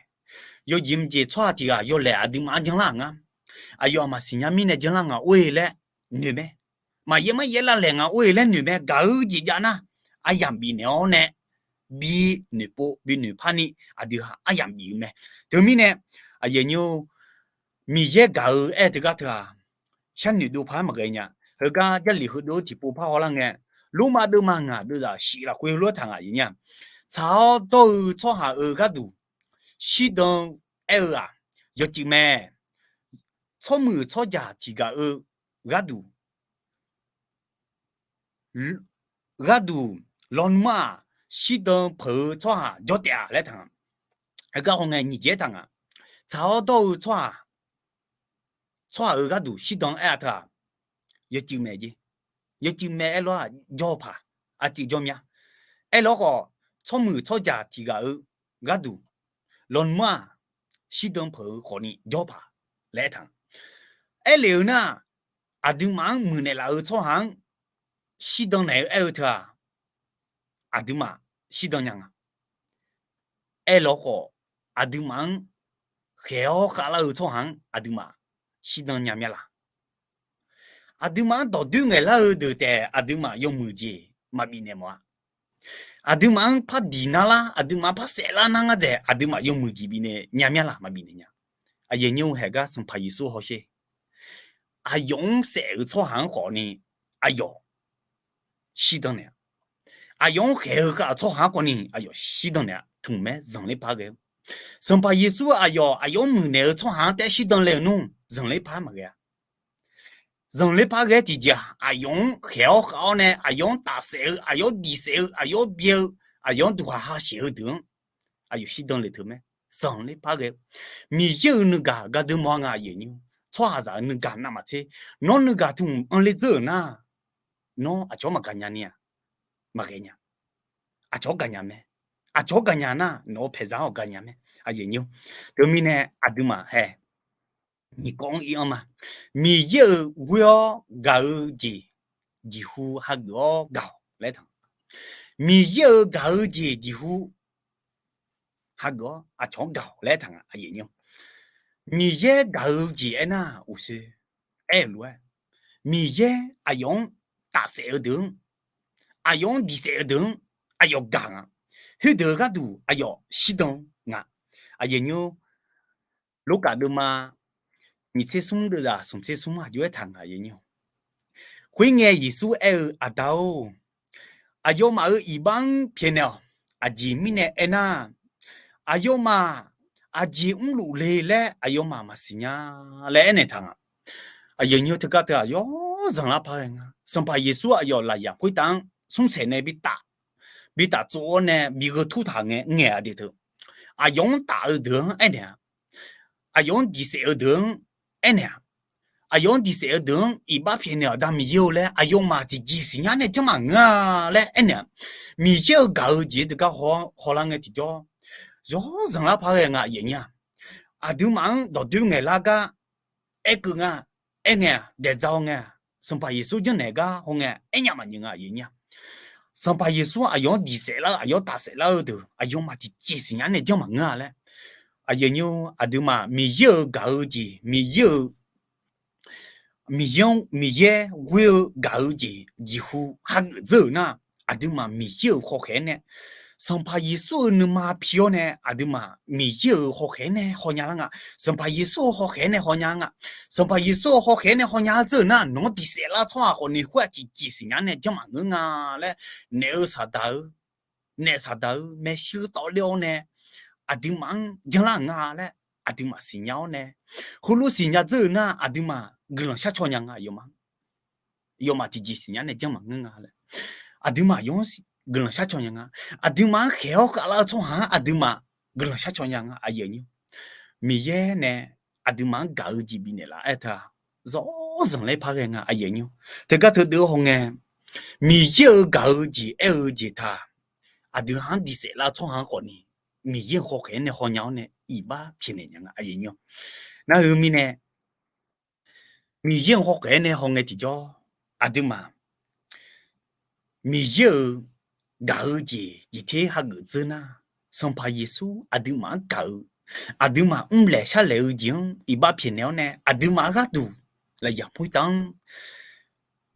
Yawjeq mqjeq tsawrhaq tiq ghaq yawlaeq aqduimaf-anr janlar-euq ngar, aqyawf aqmaq siqnya mirnae janlar nga or-e laer noeq mae. Maqyaer maryaer lavlaeq nga or-e laer noeq mae. Gaq-eu jeq jav nar aryamq bifnaeq-awr nae bi noeqpov bi noeqpar ni aqdui-aq aryamq bif-eu mae. Teumirnae aqyuif aqnyir-or, Miqyaer gaq-eu aer-eu teugar teu-aq, sharnoeq dov par maqghae nya. Heugar Jarlif heudeuv-anr tiqpov par hawlar ngae, Lormav deuvma ngaq deuvzaq shif lafkhoer heulof-aer taq ngaq aqyuif aqnyir-aq, tsaq-awr dawr-eu tsawrhaq-euq gharduq shirdan aer-eu-aq, yawcuif mae. Tsawrmuiq tsawrjaq tiq ghaq-euq gharduq gharduq lawnmr-aq, shirdan peuq-eu tsawrhaq jawr taef-a laer taq nga. Heugar hawngae nyiq jeq-aer taq nga. Tsaq-awr dawr-eu tsawrhaq, tsawrhaq-euq gharduq shirdan aer-a teu-aq, yawcuif mae jeq. Yawcuif mae aer lawr-aq jawr-eu paq, aqcuif jawr mya. Aerlawr khawf, tsawrmuiq tsawrjaq tiq ghaq-euq gharduq lawnmr-aq, shirdan peuq-eu khawfni jawr paq laer aer taq nga. Aerlef-eu nar, aqduimaf-anr muiqnaeq laf-eu tsawrhaq-anr shirdan naeq-eu aer-eu teu-aq, aqduimaf shirdan nya nga. Aerlawr khawf, aqduimaf-anr khaeq-awr khavlar-eu tsawrhaq-anr aqduimaf shirdan nya mya laq? Aqduimaf-anr dawqdoer ngaeqlar-eu deuq taef aqduimaf yawmuiq jeq maqbif naeq mawf-a. Aqduimaf-anr par diq nar lar, aqduimaf-anr par saeflar nar ngar dzaeq aqduimaf yawmuiq jeq bifnaeq nya mya laq? Maqbif naeq nya. Aqyuif aqnyir-or, haeq gar Sanqpaq Yeqsur hawsher. Aqyawf-anr saef-eu tsawrhaq-anr khawfni aqyawf shirdan naeq-a. Aqyawf-anr khaeq-eu khav-euq tsawrhaq-anr khawfni aqyawf shirdan naeq-a. Tmq mae, zanqler par ghae-eu. Sanqpaq Yeqsur aqyawf aqyawf-anr muiqnaeq-eu tsawrhaq-anr taef shirdan le-euq nmr, zanqler par maqghae Zanqler par ghae-aer tiqjeq-aq, aqyawf-anr khaeq-awr khav-awr nae aqyawf-anr tafsaef-eu, aqyawf-anr diqsaef-eu, aqyawf-anr byae-eu, aqyawf-anr duqkhaq ha shaeq-eu deuq-anr aqyawf shirdan le teu mae. Zanqler par ghae-eu Miqyaer-euq nuigaq gardeuv mawr-a nga aqyuif aqnyir-or. Tsawrhaqzaq-euq nuigaq navmaqtser, nawr nuigaq tmq anr ler dzeur-euq nar, nawr aqcawq-anr maqgaq nya ni-aq? Maqghae nya. Aqcawq-anr gaqnya mae. Aqcawq-anr gaqnya nar, nawq-eu paeqzaq-anr awq gaqnya mae. Aqyuif aqnyir-or, teumirnae aqduimaf hae nyiq kawv-anr ir-anr ma. Miqyaer-euq ghoer-awr gaq-eu jeq jeqhu hageuf-awr gaq-awq laer taq. Miqyaer-euq gaq-eu jeq jeqhu hageuf-awr aqcawq-anr gaq-awq laer taq nga. Miqyaer gaq-eu jeq aernar uqshoe aer-euq lof-aer, Miqyaer aqyawf-anr tafsaef-eu deuq-anr, aqyawf-anr diqsaef-eu deuq-anr aqyawf gaq nga. Khoerdeuq-eu gharduq aqyawf shirdan nga. Aqyuif aqnyir-or, Lorkaf deuvma nyiq tser smr deuvzaq smq tser smr aqjox-aer taq nga aqyuif aqnyir-or. Khoerngae Yeqsur aer-eu, Aqda-or, aqyawfmaf-euq iqbax-anr pyaeqnaeq-awq. Aqjeq mirnae aernar, aqyawfmaf aqjeq mrluf le laer aqyawfmaf maqsiq nya laer aernaeq taq nga. Aqyuif aqnyir-or, teugar teu-aq yawzanq lar par ghae nga. Sanqpaq Yeqsur aqyawf lafyaq khoertav-anr smrsaeq nae bitaf, bitaf tsov-awr nae bi gheu tur taq ngae ngaeq-a de teu. Aqyawf-anr taf-eu deuq-anr aernaeq-a. Aqyawf-anr diqsaef-eu deuq-anr aernaeq-a. Aqyawf-anr diqsaef-eu deuq-anr iqbax pyaeqnaeq-awq da Miqyaer-or laer aqyawfmaf tiqjeq siqnya nae janrmaf ngeur-a laer aernaeq-a. Miqyaer-euq gaq-eu jeq-anr teugar haw, hawlar ngae tiqjawr, yawzanq lar par ghae nga aqyuif aqnyir-aq. Aqduimaf-anr dawqdoer ngaeqlar gar aerkeuv nga, aerngae-aq, daeqdza-awr ngae-aq, Sanqpaq Yeqsur janrnaeq gar hawngae aernya maqnyi nga aqyuif aqnyir-aq. Sanqpaq Yeqsur aqyawf-anr diqsaef lar-eu, aqyawf-anr tafsaef lar-eu deuq aqyawfmaf tiqjeq siqnya nae janrmaf ngeur-a laer. Aqyuif aqnyir-or, aqduimaf Miqyaer-euq gaq-eu jeq, Miqyaer-euq Miqyaer-anr, Miqyaer ghoer-eu gaq-eu jeq jeqhu hageuf dzeur-euq nar, aqduimaf Miqyaer-euq hawkhaeq-aer nae, Sanqpaq Yeqsur-euq nuima pi-awr nae aqduimaf Miqyaer-euq hawkhaeq-aer nae hawnya lar nga. Sanqpaq Yeqsur-euq hawkhaeq-aer nae hawnya nga. Sanqpaq Yeqsur-euq hawkhaeq-aer nae hawnya dzeur-euq nar, nawq-anr diqsaef lar tsawrhaq khawf ni khoer-aq tiqjeq siqnya nae janrmaf ngeur nga laer, naef-eu saqdaq-eu, naef saqdaq-eu maershuir tawvler-awr nae aqduimaf-anr janlar-euq nga laer aqduimaf siqnya-awr nae, heulof siqnya dzeur-euq nar aqduimaf guiqlanq shar caw nya nga, aqyawfmaf tiqjeq siqnya nae janrmaf ngeur nga laer, aqduimaf yawf-anr guiqlanq shar caw nya nga. Aqduimaf-anr khaeq-awr khavlar-eu tsawrhaq-anr aqduimaf guiqlanq shar caw nya nga, aqyuif aqnyir. Miqyaer nae aqduimaf-anr gaq-eu jeq bifnaeq laf-aer teu-aq, zawr zanqler par ghae nga, aqyuif aqnyir. Teugar teudeuv-eu hawngae, Miqyaer-euq gaq-eu jeq aer-eu jeq teu-aq, aqdui-anr diqsaef lar-eu tsawrhaq-anr khawf ni, Miqyaer-euq hawkhaeq-aer nae hawnya-awr nae iqbax pyaeqnaeq nya nga, aqyuif aqnyir. Nar-eu mirnae, Miqyaer-euq hawkhaeq-aer nae hawngae tiqjawr, aqduimaf Miqyaer-euq gaq-eu jeq jeqter hageuf dzeur nar, Sanqpaq Yeqsur aqduimaf-anr gaq-eu, aqduimaf mrlaeq sharlaeq-eu jeq-anr iqbax pyaeqnaeq-awr nae, aqduimaf-euq gharduq lafyaq khoertav-anr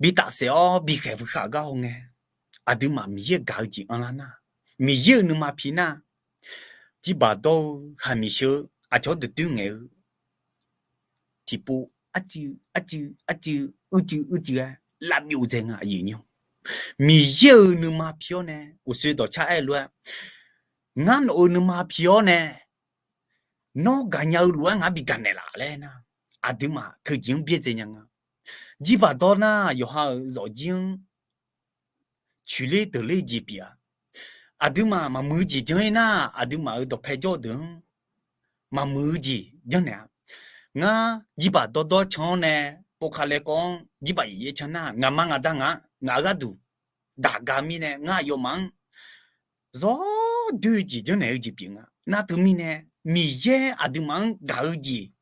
bi tafsaef-awr bi khaeq bui khav gar hawngae, aqduimaf Miqyaer-euq gaq-eu jeq anrlar nar, Miqyaer-euq nuima pi nar, jirbaq dawr-eu, khaqmiq sheu-eu, aqcawq-anr duqdoer ngaeq-eu, tiqpov arcuiv arcuiv arcuiv uicuiv uicuiv-aer lavbyov dzae nga, aqyuif aqnyir. Miqyaer-euq nuima pi-awr nae, uqshoe dawqcar aer-eu lof-aer, ngar nawq-euq nuima pi-awr nae, nawr gaqnya-eu lof-aer ngar bi gaqnaeq laf laer nar, aqduimaf teujeq-anr byaerdzae nya nga. Jirbaq dawr nar, yawqha-euq zawqjir-anr coeqler deuqler-eu jeq pyeuf-a. Aqduimaf maqmuiq-eu jeq janr-ir nar, aqduimaf-euq dawqpae jawr-eu deuq-anr maqmuiq-eu jeq janrnaeq-a. Ngar jirbaq dawrdawr can-awr nae, povkale kawv-anr jirbaq yaeq yaer can nar, ngaqma ngaqda ngaq-anr ngaq-euq gharduq daq ga mirnae, ngar aqyawfmaf-anr zawr doer-eu jeq janrnaeq-eu jeq pyeuf nga. Nar teumirnae, Miqyaer aqduimaf-anr gaq-eu jeq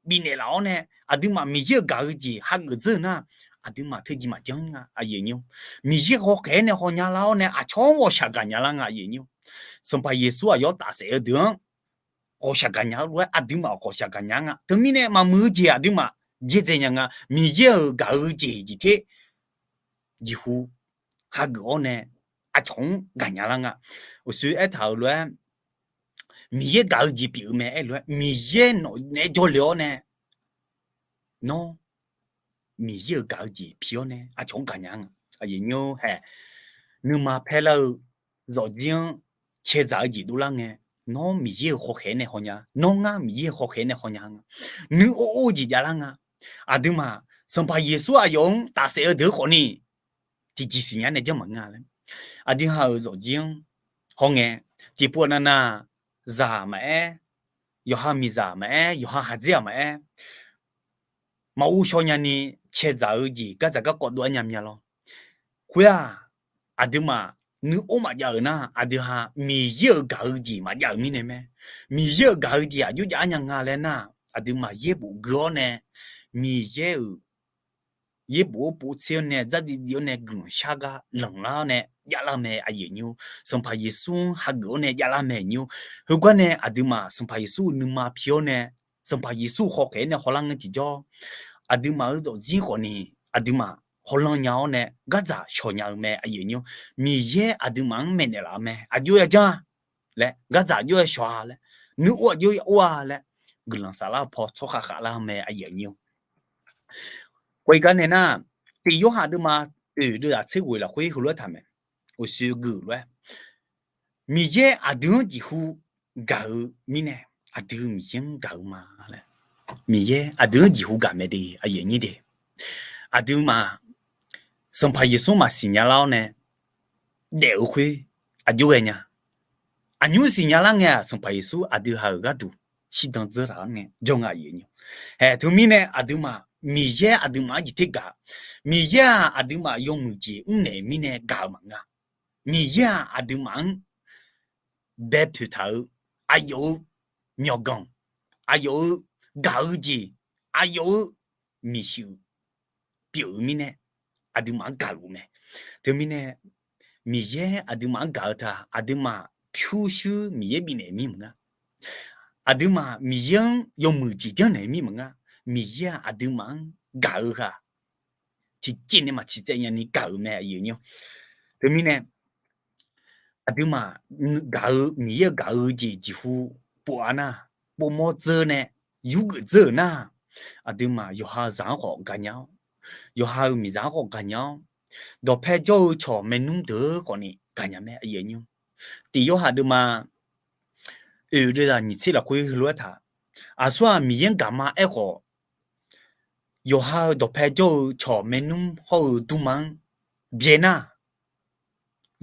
bifnaeq laf-awr nae, aqduimaf Miqyaer-euq gaq-eu jeq hageuf dzeur-eu nar, aqduimaf teujeq maqjanr nga, aqyuif aqnyir. Miqyaer hawkhaeq-aer nae hawnya lar-awr nae, aqcawq-anr ghawqshaq gaqnya lar nga, aqyuif aqnyir. Sanqpaq Yeqsur aqyawf-anr tafsaef-eu deuq-anr ghawqshaq gaqnya-eu lof-aer, aqduimaf ghawqshaq gaqnya nga. Teumirnae maqmuiq-eu jeq aqduimaf byaerdzae nya nga. Miqyaer-euq gaq-eu jeq jeqter jeqhu hageuf-awr nae, aqcawq-anr gaqnya lar nga. Uqshoe aertaq-euq lof-aer, Miqyaer gaq-eu jeq pyeuf-eu mae aer-eu lof-aer, Miqyaer nawq naeq-aer jawrle-awr nae, nawr Miqyaer-euq gaq-eu jeq pi-awr nae aqcawq-anr gaqnya nga. Aqyuif aqnyir hae, nuima paer lar-eu zawqjir-anr caedzaq-eu jeq dovlar ngae, nawr Miqyaer-euq hawkhaeq-aer nae hawnya, nawr ngar Miqyaer-euq hawkhaeq-aer nae hawnya nga. Nuir or or-eu jeq javlar nga. Aqduimaf Sanqpaq Yeqsur aqyawf-anr tafsaef-eu deuq khawf ni, tiqjeq siqnya nae janr maqngeur-a laer. Aqdui ha-euq zawqjir-anr hawngae, tiqpov navnav zaq maqaer, yawqha miqzaq maqaer, yawqha haqdzer-aq maqaer, maqghov shaw nyani caedzaq-eu jeq gardzaq garkawv dov-aer nya mya lawr. Khoer-aq, aqduimaf nuir or maqjav-euq nar, aqdui ha Miqyaer-euq gaq-eu jeq maqjav-euq mirnae mae. Miqyaer-euq gaq-eu jeq aqjox jav-aer nya nga laer nar, aqduimaf yaerbof gui-awr nae, Miqyaer-euq yaerbof-anr povtser-awr nae, dzardziv dziv-awr nae, guiqlanq shar gar lanqlar-awr nae javlar mae, aqyuif aqnyir. Sanqpaq Yeqsur-anr hageuf-awr nae javlar mae, aqnyir. Heugar nae aqduimaf Sanqpaq Yeqsur-euq nuima pi-awr nae, Sanqpaq Yeqsur hawkhaeq-aer nae hawlar ngae tiqjawr, aqduimaf-euq zawqjir khawf ni, aqduimaf hawlanr nya-awr nae gardzaq shawq nya-eu mae, aqyuif aqnyir. Miqyaer aqduimaf-anr maeqnaeq laf-eu mae, aqjox ya janr-a laer, gardzaq aqjox ya shawq-a laer, nuir or aqjox ya or-a laer, guiqlanq saflar-eu paw tsawrkhav khavlar-eu mae, aqyuif aqnyir. Khoergar nae nar, Tiq Yorhaq deuvma oeq deuvzaq tser ghoeq lafkhoer heulof-aer taq mae, uqshoe gui-euq lof-aer, Miqyaer aqdui-anr jeqhu gaq-eu mirnae, aqdui Miqyaer-anr gaq-eu ma laer, Miqyaer aqdui-anr jeqhu gaq mae de, aqyuif aqnyir de. Aqduimaf Sanqpaq Yeqsur maqsiq nya lar-awr nae daef-eu khoer aqjox ghae nya. Aqnymr siqnya lar ngae-aq, Sanqpaq Yeqsur aqdui ha-euq gharduq shirdan dzeur taq-awr nae jawr nga, aqyuif aqnyir. Hae, teumirnae aqduimaf Miqyaer aqduimaf-anr jeq ter gaq. Miqyaer-aq aqduimaf yawmuiq jeq mrnaeq mirnae gaq-eu maqngeur. Miqyaer-aq aqduimaf-anr baepoeq taq-eu, aqyawf-euq myawqganq, aqyawf-euq gaq-eu jeq, aqyawf-euq miqshuif pyeuf-eu mirnae, aqduimaf-anr gaqluf mae. Teumirnae, Miqyaer aqduimaf-anr gaq-eu taq, aqduimaf pyurshuir Miqyaer bifnaeq mir maqnga. Aqduimaf Miqyaer-anr yawmuiq jeq janrnaeq mir maqnga. Miqyaer-aq aqduimaf-anr gaq-eu ha, tiqjeq nae maq ciqtsaev nyani gaq-euq mae, aqyuif aqnyir. Teumirnae aqduimaf gaq-eu, Miqyaer-euq gaq-eu jeq jeqhu pov-a nar, povmawr dzeur nae yurgeuf dzeur-euq nar, aqduimaf yawqha-euq zaq-anr khawf gaqnya-awr, yawqha-euq miqzaq-anr khawf gaqnya-awr, dawqpae jawr-eu cawq maernmr deuq-eu khawfni gaqnya mae, aqyuif aqnyir. Tiq Yorhaq deuvma oeq deuvzaq nyiq tser lafkhoer heulof-aer taq, aqsur-aq Miqyaer-anr gaqma aerkhawf, yawqha-euq dawqpae jawr-eu cawq maernmr hawr-eu dmrma-anr byaenar,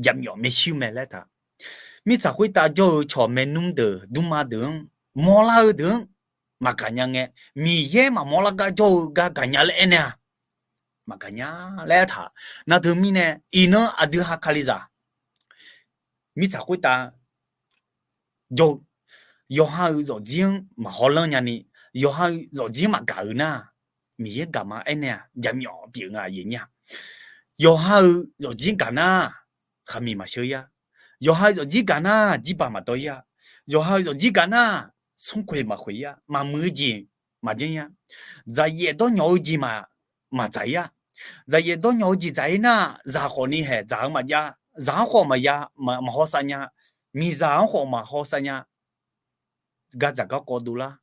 jaqmyawf maershuir mae laer taq. Mirtsaq khoertav jawr-eu cawq maernmr deuq dmrma deuq-anr, mawrlar-eu deuq-anr maqgaqnya ngae, Miqyaer maqmawr lar gar jawr-eu gar gaqnya laer aernaeq-a, maqgaqnya laer aertaq. Nar teumirnae iqnan aqdui ha Kalizaq mirtsaq khoertav jawr-eu yawqha-euq zawqjir-anr maqhaw lanr nyani, yawqha-euq zawqjir-anr maqgaq-eu nar, Miqyaer gaqma aernaeq-aq jaqmyawf pyeuf nga, aqyuif aqnyir-a. Yawqha-euq zawqjir gaq nar, khaqmiq maqsheu-ir-a. Yawqha-euq zawqjir gaq nar, jirbaq maqdawr-ir-a. Yawqha-euq zawqjir gaq nar, smrkhoeq maqkhoeq-ir-a. Maqmuiq-eu jeq maqjanr-ir-a. Dzaqyaef dawrnyawq-eu jeq maq, maqdzaq-ir-a. Dzaqyaef dawrnyawq-eu jeq dzaq-ir nar, zaq khawfni haeq dzaq-eu maqjav, zaq-anr khawf maqya, maqhaw sav nya, miqzaq-anr khawf maqhaw sav nya, gardzaq garkawv dovlar,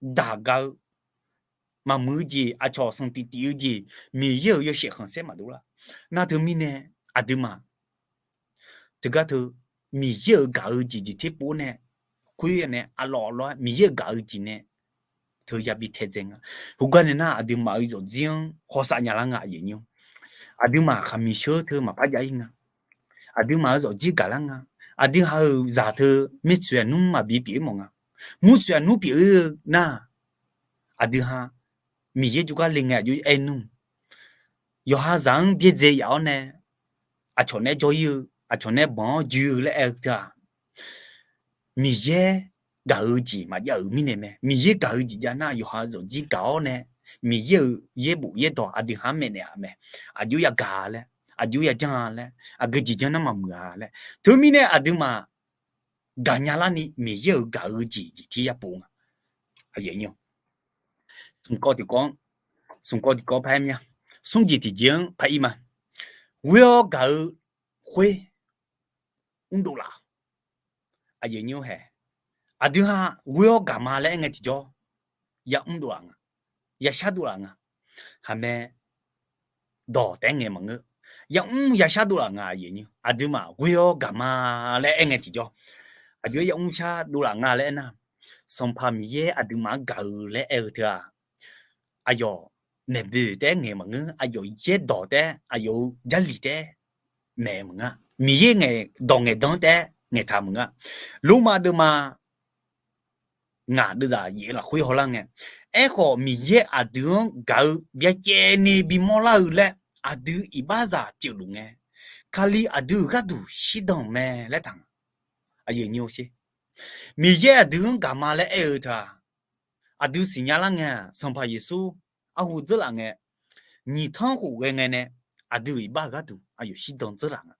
daq ga-eu, maqmuiq-eu jeq, aqcawq sanqtif tif-eu jeq, Miqyaer-euq yawshaef khanqsaer maqdov lar. Nar teumirnae aqduimaf teugar teu Miqyaer-euq gaq-eu jeq jeq terpov nae, khoer nae arlawq arlawr-aer Miqyaer-euq gaq-eu jeq nae teu yabi taedzae nga. Heugar nae nar, aqduimaf-euq zawqjir-anr hawsav nya lar nga, aqyuif aqnyir. Aqduimaf khaqmiq sheur teu maqpar jav-ir nga. Aqduimaf-euq zawqjir gaqlar nga. Aqdui ha-euq zaq teu mirtsoeq aqnmr maqbi pyeuf-ir mawf nga. Murtsoeq aqnmr pyeuf-ir-eu nar, aqdui ha Miqyaer jawrgar le ngae aqjox aer nmr. Yawqha zaq-anr byaerdzae yaf-awr nae, aqcawq nae jawr-ir-eu, aqcawq nae banq-awr joe-eu laer aer-eu teu-aq, Miqyaer gaq-eu jeq maqjav-euq mirnae mae. Miqyaer gaq-eu jeq jav nar, yawqha zawqjir gaq-awr nae, Miqyaer-euq yaerbof yaerdawq aqdui ha-anr maeqnaeq-a mae. Aqjox yagaq laer, aqjox yajanr-a laer, aqgeu jeq janr nar maqmuiq-a laer. Teumirnae aqduimaf gaqnya larni Miqyaer-euq gaq-eu jeq jeq tir yapov nga. Smq kawv tiqkawv-anr, smq kawv tiqkawv par-aer mya, smr jeq tiqjeq-anr par-ir ma. Ghoer-awr gaq-eu khoer mrdov laf. Aqyuif aqnyir-aer hae, aqdui ha ghoer-awr gaq ma laer aer ngae tiqjawr, yamr dov laf nga, yashar dov laf nga. Haqmae dawq taef-aer ngaeq maqngeur. Yamr yashar dov laf nga, aqyuif aqnyir. Aqduimaf ghoer-awr gaq ma laer aer ngae tiqjawr, aqjox-aer yamr shar dov laf nga laer aernar, Sanqpaq Miqyaer aqduimaf-anr gaq-eu laer aer-eu teu-aq, aqyawf maeqboeq taef-aer ngaeq maqngeur. Aqyawf yaerdawq taef-aer, aqyawf-euq jarlif taef-aer maeq maqnga. Miqyaer ngaeq dawq ngaeqdan taef-aer ngaeqtaq maqnga. Lormav deuvma ngaq deuvzaq yaef-eu lafkhoer hawlar ngae, aerkhawf Miqyaer aqdui-anr gaq-eu byacaevni bimawr lar-eu laer aqdui iqbaxzaq pyeufluf ngae, Kali aqdui-euq gharduq shirdan-euq mae laer taq nga. Miqyaer aqdui-anr gaq ma laer aer-eu teu-aq, aqdui siqnya lar ngae-aq, Sanqpaq Yeqsur arhu dzeurlaf ngae, nyiq tanr khof ghae ngae nae aqdui-euq iqbax-euq gharduq aqyawf shirdan dzeurlaf nga.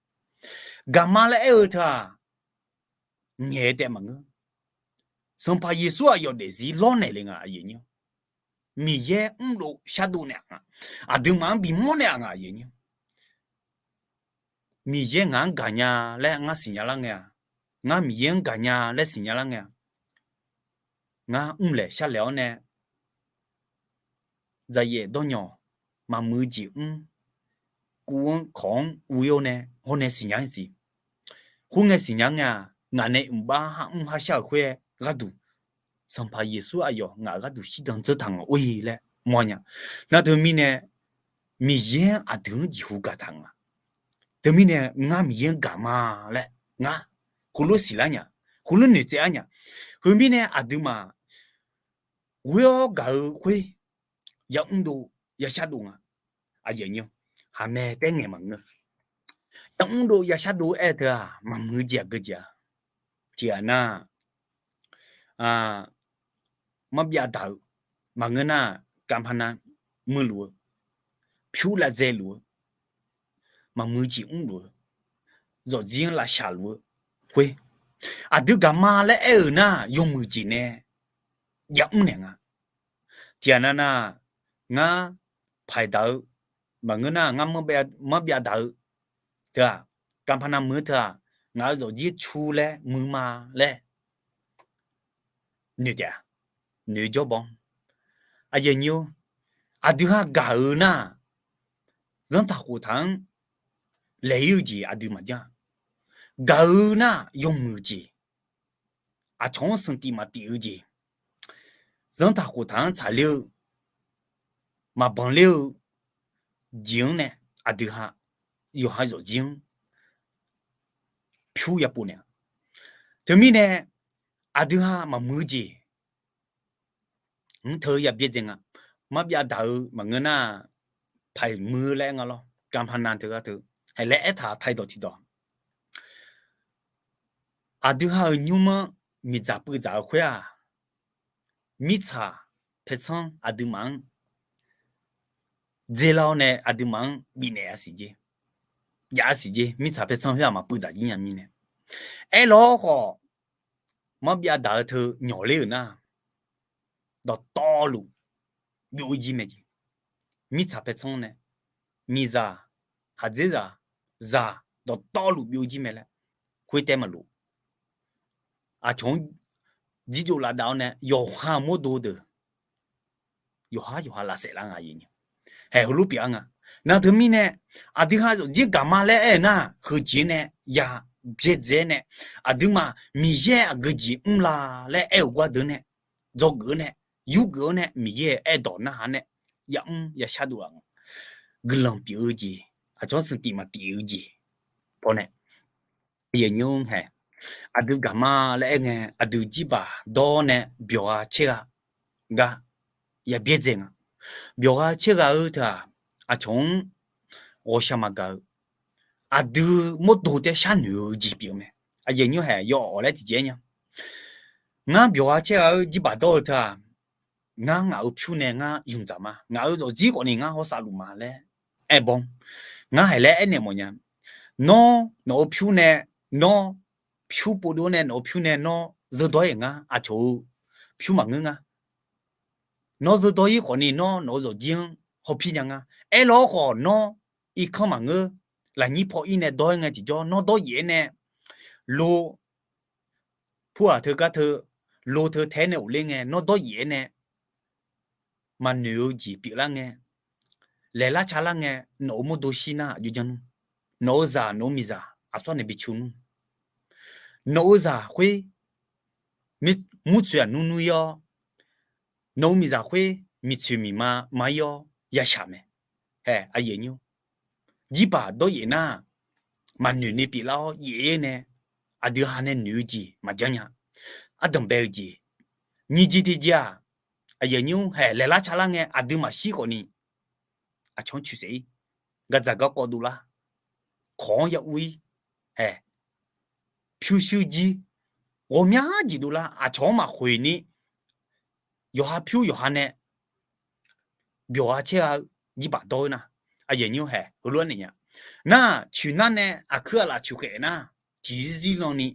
Gaq ma laer aer-eu teu-aq, ngaeq-eu taef maqngeur. Sanqpaq Yeqsur aqyawf daefzir lawrnaeq le nga, aqyuif aqnyir. Miqyaer mrdov shardov naeq-a nga. Aqduimaf-anr bimawr naeq-a nga, aqyuif aqnyir. Miqyaer ngaq-anr gaqnya laer ngar siqnya lar ngae-aq, ngar Miqyaer-anr gaqnya laer siqnya lar ngae-aq, ngar mrlaeq sharlaeq-awr nae, dzaqyaef dawrnyawq, maqmuiq-eu jeq mr, kuv-anr kawq-anr ur-ir-awr nae hawr nae siqnya-ir siq. Khoerngae siqnya ngae-aq, ngaq nae mqbar har mr har shar-euq khoer-aer gharduq, Sanqpaq Yeqsur aqyawf ngaq-euq gharduq shirdan dzeur taq nga or-ir laer mawrnya. Nar teumirnae Miqyaer-anr aqdui-anr jeqhu gaqtaq nga. Teumirnae ngar Miqyaer-anr gaq ma laer ngar heulof siqlar nya, heulof noeqtsaev-ar nya. Khoermirnae aqduimaf ghoer-awr gaq-eu khoer yamr dov yashar dov nga. Aqyuif aqnyir, haqmae taef-aer ngaeq maqngeur. Yamr dov yashar dov aer-eu teu-aq, maqmuiq-eu jeq aqgeu jeq-a. Tiqghaq nar, marbyav daq-eu maqngeur nar, kamqpaq nav muiluf-eu, pyur lavdzae luf-eu, maqmuiq-eu jeq mrluf-eu, zawqjir-anr lavshaq luf-eu khoer, aqdui gaq ma laer aer-euq nar, yawmuiq jeq nae jav mr naeq nga. Tiqghaq nav nar, ngar paiq daq-eu maqngeur nar, ngar manrbyav daq-eu teu-aq, การพนัน muiq-eu teu-aq, ngaq-euq zawqjir cu laer muiq ma laer noeq taef-a. Noeq jawr baw-anr, aqyuif aqnyir-or, aqdui ha gaq-eu nar, zanrtaq khoftaq-anr laeq-ir-eu jeq aqdui maqjanr-a. Gaq-eu nar, yawmuiq jeq, aqcawq-anr smq tif maqtif-eu jeq, zanrtaq khoftaq-anr tsaqler-eu, maqbanq ler-eu jeq-anr nae, aqdui ha yawqha zawqjir-anr pyur yapov naeq-a. Teumirnae aqdui ha maqmuiq-eu jeq mr teu yabyaerdzae nga. Marbyav daq-eu maqngeur nar, paiq muiq-eu laer aer nga lawr. การพนัน teu gar teu, haeq laer aertaq taidawq tiqdawq, aqdui ha-euq nymr-anr miqdzaq puivdzaq-eu khoer-aq, mirtsaq paertsanr aqduimaf-anr dzer lar-awr nae aqduimaf-anr bifnaeq-a siq jer. Jav-a siq jer, mirtsaq paertsanr khoer-aq maqpuivdzaq jir nya mirnae. Aerlawr khawf, marbyav daq-eu teu nyawq ler-euq nar, dawqtawvluf byov-ir jir mae jeq. Mirtsaq paertsanr nae, miqzaq, khaqdzerzaq, zaq dawqtawvluf byov-ir jir mae laer khoertaev maqlof. Aqcawq-anr jirjov lavdav-awr nae yawqha mawrdo deuq yawqhar yawqha lavsaef lar nga. Haeq heulof pyeuf-a nga. Nar teumirnae aqdui ha zawqjir gaqma laer aer-eu nar, heujeq nae ya byaerdzae nae, aqduimaf Miqyaer aqgeujeq mrla laer aer-eu gawr deuq nae, dzawgeuf-eu nae, yurgeuf-eu nae, Miqyaer aerdawq narhaq nae yamr yashar dov-aq nga. Guiqlanq pyeuf-eu jeq, aqcawq-anr smq tif maqtif-eu jeq pawnae, aqyuif aqnyir haeq, aqdui gaqma laer aer ngae, aqdui jirbaq dawr nae byawq gha caer gha gar ya byaerdzae nga. Byawq gha caer gha-eu teu-aq, aqcawq-anr ghawqshaq maqgaq-eu, aqdui mawrdo taer sharnoeq-eu jeq pyeuf-eu mae. Aqyuif aqnyir haeq, yawawq laer tiqjeq aer nya. Ngar byawq gha caer gha-eu jirbaq dawr-eu teu-aq, ngar ngaq-euq pyur nae ngar ymq dzaq ma. Ngaq-euq zawqjir khawfni ngar hawsav luf ma laer aer baw-anr, ngar haeq laer aernaeq mawfnya. Nawr nawq-euq pyur nae, nawr pyur povdov nae nawq-euq pyur nae nawr zeurdawr-ir ngar, aqcawq-eu pyur maqngeur nga. Nawr zeurdawr-ir khawfni nawr nawq-euq zawqjir-anr hawpir nya nga. Aerlawr khawf nawr irkanr maqngeur, lafnyir paw-ir nae dawr-aer ngae tiqjawr nawr dawr yaef-aer nae lo pur-aq teu gar teu, lo teu tae-aer nae ghofler ngae nawr dawr yaef-aer nae maqnoeq-eu jeq pyeuflar ngae, laeqlar calar ngae, nawq-euq mawrdo shir nar aqjox janr nmr. Nawq-euq zaq nawq-euq miqzaq aqsur nae bi cu nmr. Nawq-euq zaq khoer murtsoeq aqnur nur-ir-awr, nawq-euq miqzaq khoer miqtsoeq miqma ma-ir-awr yashaq mae. Haeq aqyuif aqnyir, jirbaq dawr yaef nar, maqnoeq ni pyeuflar-awr yaef-aer nae aqdui ha nae noeq-eu jeq maqjanr nya. Ardanq bae-eu jeq, nyiq jeq tiqjeq-aq, aqyuif aqnyir haeq laeqlar calar ngae aqdui maqshir khawfni aqcawq-anr coeqsaef-ir, gaqdzaq garkawv dovlar, kawq-anr ya ur-ir, haeq pyurshuir jir ghawqmya jeq dovlar, aqcawq-anr maqkhoeq ni yawqha pyur yawqha nae byawq gha caer gha-eu jirbaq dawr-eu nar, aqyuif aqnyir haeq heulof-aer naeq nya. Nar coeq nar nae aqkuir aqlaf coeqkhaef nar, tiqzir zir lan ni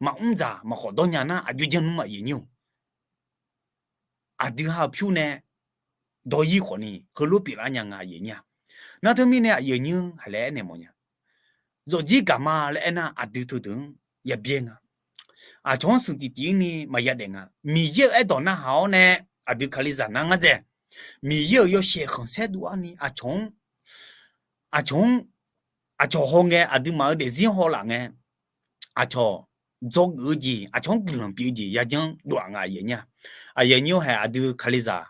maqmr dzaq maqkhawf dawr nya nar aqjox janr nmr aqyuif aqnyir-or. Aqdui ha-euq pyur nae dawr-ir khawfni heulof pyeuflar nya nga aqyuif aqnyir-a. Nar teumirnae aqyuif aqnyir haeq laer aernaeq mawfnya. Zawqjir gaqma laer aernar aqdui teudeuq-anr ya byaer nga. Aqcawq-anr smq tif tif-ir ni maqya daef nga. Miqyaer-euq aerdawq narhaq-awr nae aqdui kalizaq nar ngar dzaeq. Miqyaer-euq yawshaef khanqsaer dov-ar ni aqcawq-anr, aqcawq-anr, aqcawq haw ngae aqduimaf-euq daefzir-anr haw laf ngae, aqcawq dzawgeuf-eu jeq, aqcawq-anr guiqlanq pyeuf-eu jeq yajanr dov-aq nga aqyuif aqnyir-a. Aqyuif aqnyir-or haeq aqdui kalizaq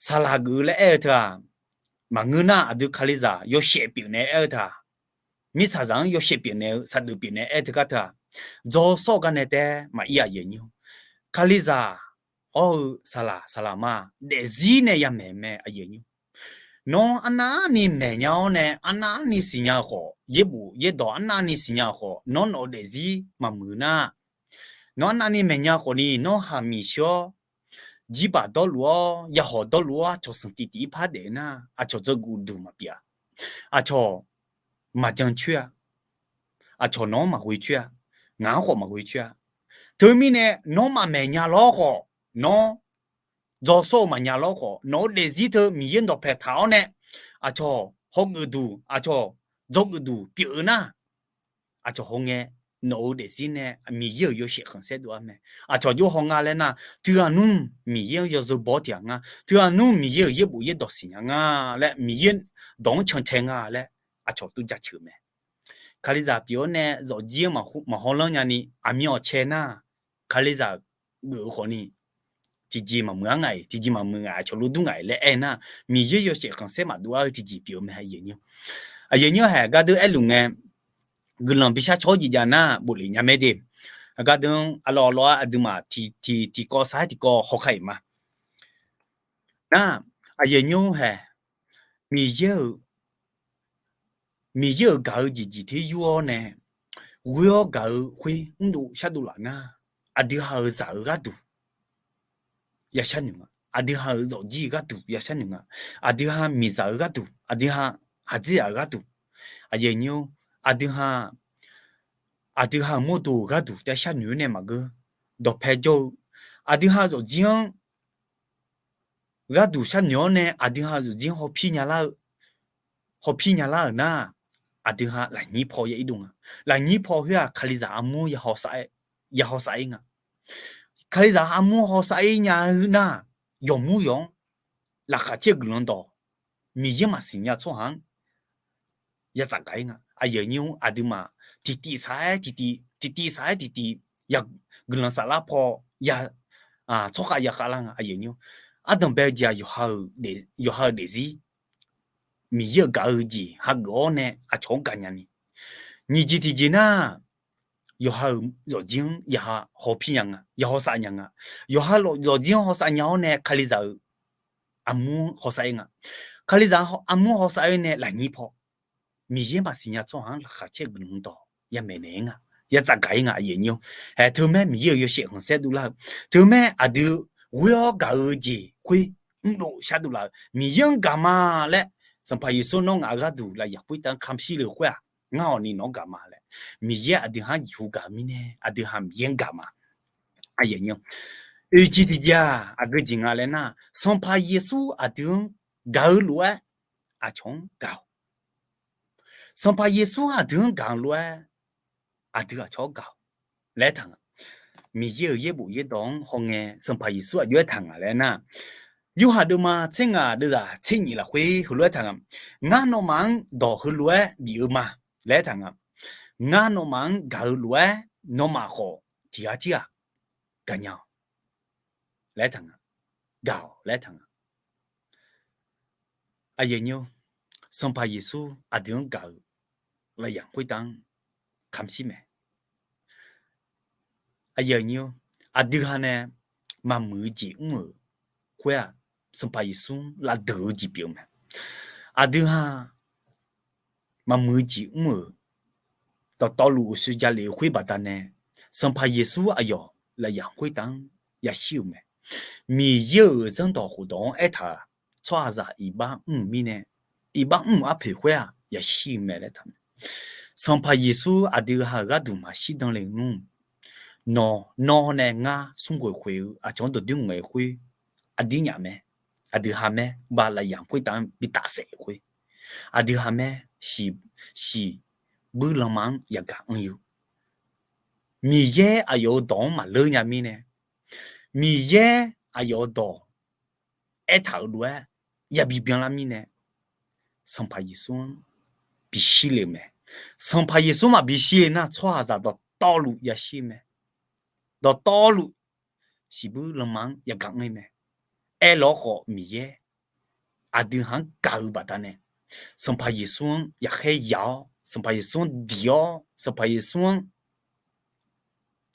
saqlaq geuf-eu laer aer-eu teu-aq, maqngeur nar aqdui kalizaq yawshaef pyeuf naeq-aer aer-eu teu-aq, mirtsaqzaq-anr yawshaef pyeuf naeq-eu saqdeuf pyeuf naeq-aer aer-eu teu gar teu-aq, dzaw sawr-eu gar nae tae maqir aqyuif aqnyir-or. Kalizaq hawr-eu saqlaq saqlaq ma daefzir nae yamaeq mae aqyuif aqnyir. Nawr arnavni maeqnya-awr nae arnavni siqnya-eu khawf, yaerbof yaerdawq arnavni siqnya-eu khawf, nawr nawq-eu daefzir maqmuiq nar, nawr arnavni maeqnya khawfni nawr haqmiq shir-awr, jirbaq dawrluf-awr, yahawq dawrluf-awr, aqcawq smq tif tif-ir par daef nar, aqcawq dzawgeuf uqduq maqpyeuf-a. Aqcawq maqjan coer-a. Aqcawq nawq-anr maqghoe coer-a. Ngaq-anr khawf maqghoe coer-a. Teumirnae nawr maqmaeq nya lawr khawf, nawr dzawrsawr-eu maqnya lawr khawf, nawq-eu daefzir teu Miqyaer dawqpaeq taq-awr nae, aqcawq hawgeuf duq, aqcawq dzawgeuf duq pyeuf-eu nar, aqcawq hawngae nawq-eu daefzir nae Miqyaer-euq yawshaef khanqsaer dov-ar mae. Aqcawq jov haw nga laer nar, teughaq nmr Miqyaer-anr yawzeu baw-awr tiq ghaq nga, teughaq nmr Miqyaer-euq yaerbof yaerdawq siqnya nga laer, Miqyaer dawq-anr cantae nga laer aqcawq tov jaceuq-eu mae. Kalizaq pyeuf-awr nae zawqjir-anr maqhaw lanr nyani aqmyan awq cae nar, Kalizaq geuf-eu khawfni, tiqjeq maqmuiq-ar ngaq-iq, tiqjeq maqmuiq ngaq-iq, aqcawq lor dur ngaq-iq laer aer nar, Miqyaer yawshaef khanqsaer maqdov-ar-eu tiqjeq pyeuf-eu mae. Aqyuif aqnyir-eu haeq gardeur aerluf ngae, guiqlanq bishar cawr jeq jav nar boflef nya mae de. Gardeur-anr arlawr arlawr-ar aqduimaf tiq tiqkawv sar-aer tiqkawv hawkar-iq ma. Nar, aqyuif aqnyir-eu haeq, Miqyaer-euq Miqyaer-euq gaq-eu jeqjeq ter yur-awr nae ghoer-awr gaq-eu khoer mrdov shardov laf nar, aqdui ha-euq zaq-eu gharduq yashar noeq nga. Aqdui ha-euq zawqjir-eu gharduq yashar noeq nga. Aqdui ha miqzaq-eu gharduq, aqdui ha haqdzir zaq-eu gharduq, aqyuif aqnyir-or, aqdui ha, aqdui ha-euq mawrdo-euq gharduq taef-aer sharnoeq-awr nae maqgeur. Dawqpae jawr-eu aqdui ha zawqjir-anr gharduq sharnoeq-awr nae aqdui ha zawqjir-anr hawpir nya lar-eu, hawpir nya lar-euq nar, aqdui ha lafnyir paw ya irdov nga. Lafnyir paw khoer-aq, Kalizaq armur ya hawsav-ir nga. Kalizaq armur hawsav-ir nya-eu nar, yawqmur yawq-anr laqkhaq caer-eu guiqlanq dawq, Miqyaer maqsiq nya tsawrhaq-anr ya tsafgaq-ir nga. Aqyuif aqnyir-or, aqduimaf tiqtiv saq-aer tiqtiv, tiqtiv saq-aer tiqtiv, ya guiqlanq saflar paw ya, tsawrkhav ya khavlar nga. Aqyuif aqnyir-or, ardanq bae-eu jeq-aq, yawqha-euq daefzir, Miqyaer-euq gaq-eu jeq hageuf-awr nae aqcawq-anr gaqnya ni, nyiq jeq tiqjeq nar, yawqha-euq zawqjir-anr ya hawpir nya nga, ya hawsav nya nga. Yawqha zawqjir-anr hawsav nya-awr nae Kalizaq-euq armur hawsav-ir nga. Kalizaq armur hawsav-ir nae lafnyir paw, Miqyaer maqsiq nya tsawrhaq-anr laqkhaq caer-eu guiqlanq dawq ya maeqnaeq-ir nga, ya tsafgaq-ir nga. Aqyuif aqnyir-or, haeq teumaer Miqyaer-euq yawshaef khanqsaer dovlar-eu, teumaer aqdui ghoer-awr gaq-eu jeq khoer mrdov shardov laf-eu Miqyaer-anr gaq ma laer, Sanqpaq Yeqsur nawr ngaq-euq gharduq lafyaq khoertav-anr kamq shir le-eu khoer-aq, ngar hawqni nawq-anr gaq ma laer, Miqyaer aqdui ha-anr jeqhu gaq-eu mirnae aqdui ha Miqyaer-anr gaq ma. Oeq jeq tiqjeq-aq, aqgeu jeq nga laer nar, Sanqpaq Yeqsur aqdui-anr gaq-eu lof-aer aqcawq-anr gaq-awq. Sanqpaq Yeqsur aqdui-anr gaq-eu lof-aer aqdui aqcawq-anr gaq-awq laer aertaq nga. Miqyaer-euq yaerbof yaerdawq-anr hawngae Sanqpaq Yeqsur aqjox-aer taq nga laer nar, Yorhaq deuvma tser ngaq deuvzaq tser nyif lafkhoer heulof-aer taq nga. Ngar nawmaf-anr dawq heulof-aer bif-eu ma laer aertaq nga. Ngar nawmaf-anr gaq-eu lof-aer nawmaf khawf tiq ghaq tirghaq gaqnya-awq laer aertaq nga. Gaq-awq laer aertaq nga. Aqyuif aqnyir-or, Sanqpaq Yeqsur aqdui-anr gaq-eu lafyaq khoertav-anr kamq shir mae. Aqyuif aqnyir-or, aqdui ha nae maqmuiq-eu jeq mr-euq khoer-aq, Sanqpaq Yeqsur-anr lavdeuq-eu jeq pyeuf-eu mae. Aqdui ha maqmuiq-eu jeq mr-euq dawqtawvluf uqshoe jalef-eu khoer baqdanae, Sanqpaq Yeqsur aqyawf lafyaq khoertav-anr yashir-euq mae. Miqyaer-euq zanrdawq khofdawq-anr aertaq-euq tsawrhaqzaq iqbax mr-euq mirnae, iqbax mr-euq arpoeq khoer-aq yashir-eu mae laer taq mae. Sanqpaq Yeqsur aqdui ha-euq gharduq maqshir dan le nmr. Nawq, nawr nae ngar smrghoeq khoeq-eu aqcawq-anr dawqdoer ngaeq-eu khoer, aqdir nyaf mae. Aqdui ha mae, ba lafyaq khoertav-anr bi tafsaef-eu khoer, aqdui ha mae, siq, siqbuir lanma-anr yagaq anr-eu, Miqyaer aqyawf-euq dawq-anr maqleur nya mirnae, Miqyaer aqyawf-euq dawq aertaq-euq lof-aer yabi byanlar mirnae, Sanqpaq Yeqsur-anr bishir le-eu mae. Sanqpaq Yeqsur maqbishir le nar, tsawrhaqzaq dawqtawvluf yashir mae. Dawqtawvluf siqbuir lanma-anr yagaq anr-ir mae. Aerlawr khawf Miqyaer aqdui ha-anr gaq-eu baqdanae, Sanqpaq Yeqsur-anr yaqkhaer yaq-awr, Sanqpaq Yeqsur-anr diq-awr, Sanqpaq Yeqsur-anr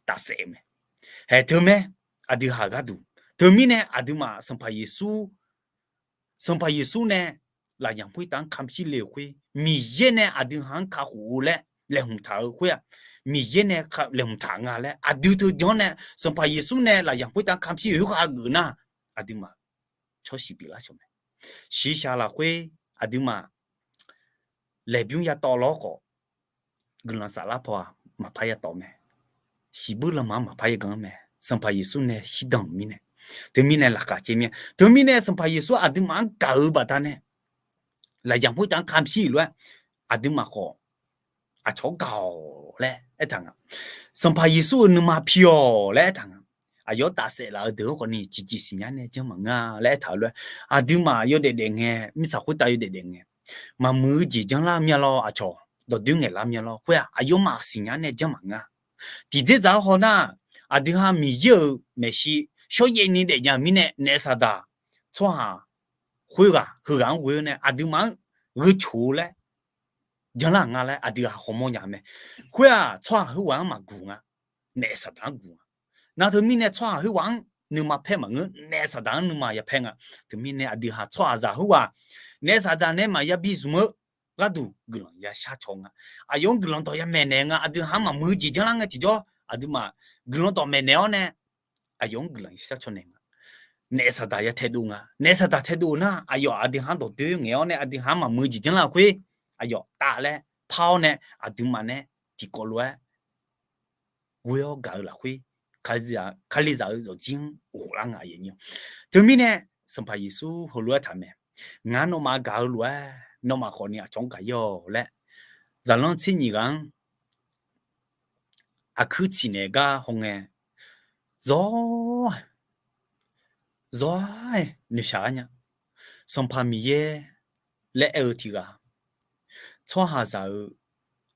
tafsaef-eu mae. Haeq teumaer aqdui ha-euq gharduq, teumirnae aqduimaf Sanqpaq Yeqsur, Sanqpaq Yeqsur nae lafyaq khoertav-anr kamq shir le-euq khoer, Miqyaer nae aqdui ha-anr kakhof-eu laer laeqhmq taq-eu khoer-aq, Miqyaer nae laeqhmq taq nga laer aqdui teujan-anr nae Sanqpaq Yeqsur nae lafyaq khoertav-anr kamq shir-euq khoerghaq geuf nar, aqduimaf tsawrsiq pyeuflar shawq mae. Shiqshaq lafkhoer aqduimaf laeqbymr yatawv lawr khawf, guiqlanq saflar paw-aq maqpar yatawf mae. Siqbuir lanma-anr maqpar yagaq-anr mae. Sanqpaq Yeqsur nae shirdan-euq mirnae, Teumirnae laqkhaq caer mir-a. Teumirnae Sanqpaq Yeqsur aqduimaf-anr gaq-eu baqdanae, lafyaq khoertav-anr kamq shir-euq lof-aer, aqduimaf khawf aqcawq-anr gaq-awq laer aertaq nga. Sanqpaq Yeqsur-euq nuima pi-awq laer aertaq nga. Aqyawf-anr tafsaef laf-eu deuq-anr khawfni tiqjeq siqnya nae janr maqngeur-a laer aertaq-eu lof-aer, aqduimaf yawdaef daef ngae, mirtsaq khoertav yawdaef daef ngae, maqmuiq-eu jeq janrlar mya lawr, aqcawq dawqdoer ngaeqlar mya lawr. Khoer-aq, aqyawfmaf siqnya nae janr maqngeur-a. Tiqdzerdzaq-anr hawnar, aqdui ha Miqyaer-euq maeqshi shawryaevni daefnya-euq mirnae, naef Saqdaq tsawrhaq khoerghaq heughaq-anr ghoe-awr nae aqduimaf-anr gheu coq-eu laer janrlar nga laer aqdui ha hawmawr nya mae. Khoer-aq, tsawrhaq khoerghaq-anr maqguq nga. Naef Saqdaq-anr guq nga. Nar teumirnae tsawrhaq khoerghaq-anr nuima paer maqngeur, naef Saqdaq-anr nuima yapaer nga. Teumirnae aqdui ha tsawrhaqzaq khoerghaq naef Saqdaq nae maqya bi zmq-eu gharduq guiqlanq yashar caw nga. Aqyawf-anr guiqlanq dawq yamaeq naeq nga. Aqdui ha-anr maqmuiq-eu jeq janrlar ngae tiqjawr, aqduimaf guiqlanq dawq maeqnaeq-awr nae aqyawf-anr guiqlanq yashar caw naeq nga. Naef Saqdaq ya taedov nga. Naef Saqdaq taedov nar, aqyawf aqdui ha-anr dawqdoer ngaeq-awr nae aqdui ha-anr maqmuiq-eu jeq janrlar khoer, aqyawf taf laer par-awr nae aqduimaf nae tiqkawv lof-aer ghoe-awr gaq-eu lafkhoer, Kalizaq-eu zawqjir-anr ghoflar nga. Teumirnae Sanqpaq Yeqsur heulof-aer taq mae. Ngar nawmaf gaq-eu lof-aer nawmaf khawfni aqcawq-anr gaq-ir-awq laer, zaqlanr tser nyiq ghaq-anr aqkuir tsiqnaeq gar hawngae, zawr, zawr-aer noeqshaq-ar nya. Sanqpaq Miqyaer laer aer-eu tiq ghaq, tsawrhaqzaq-euq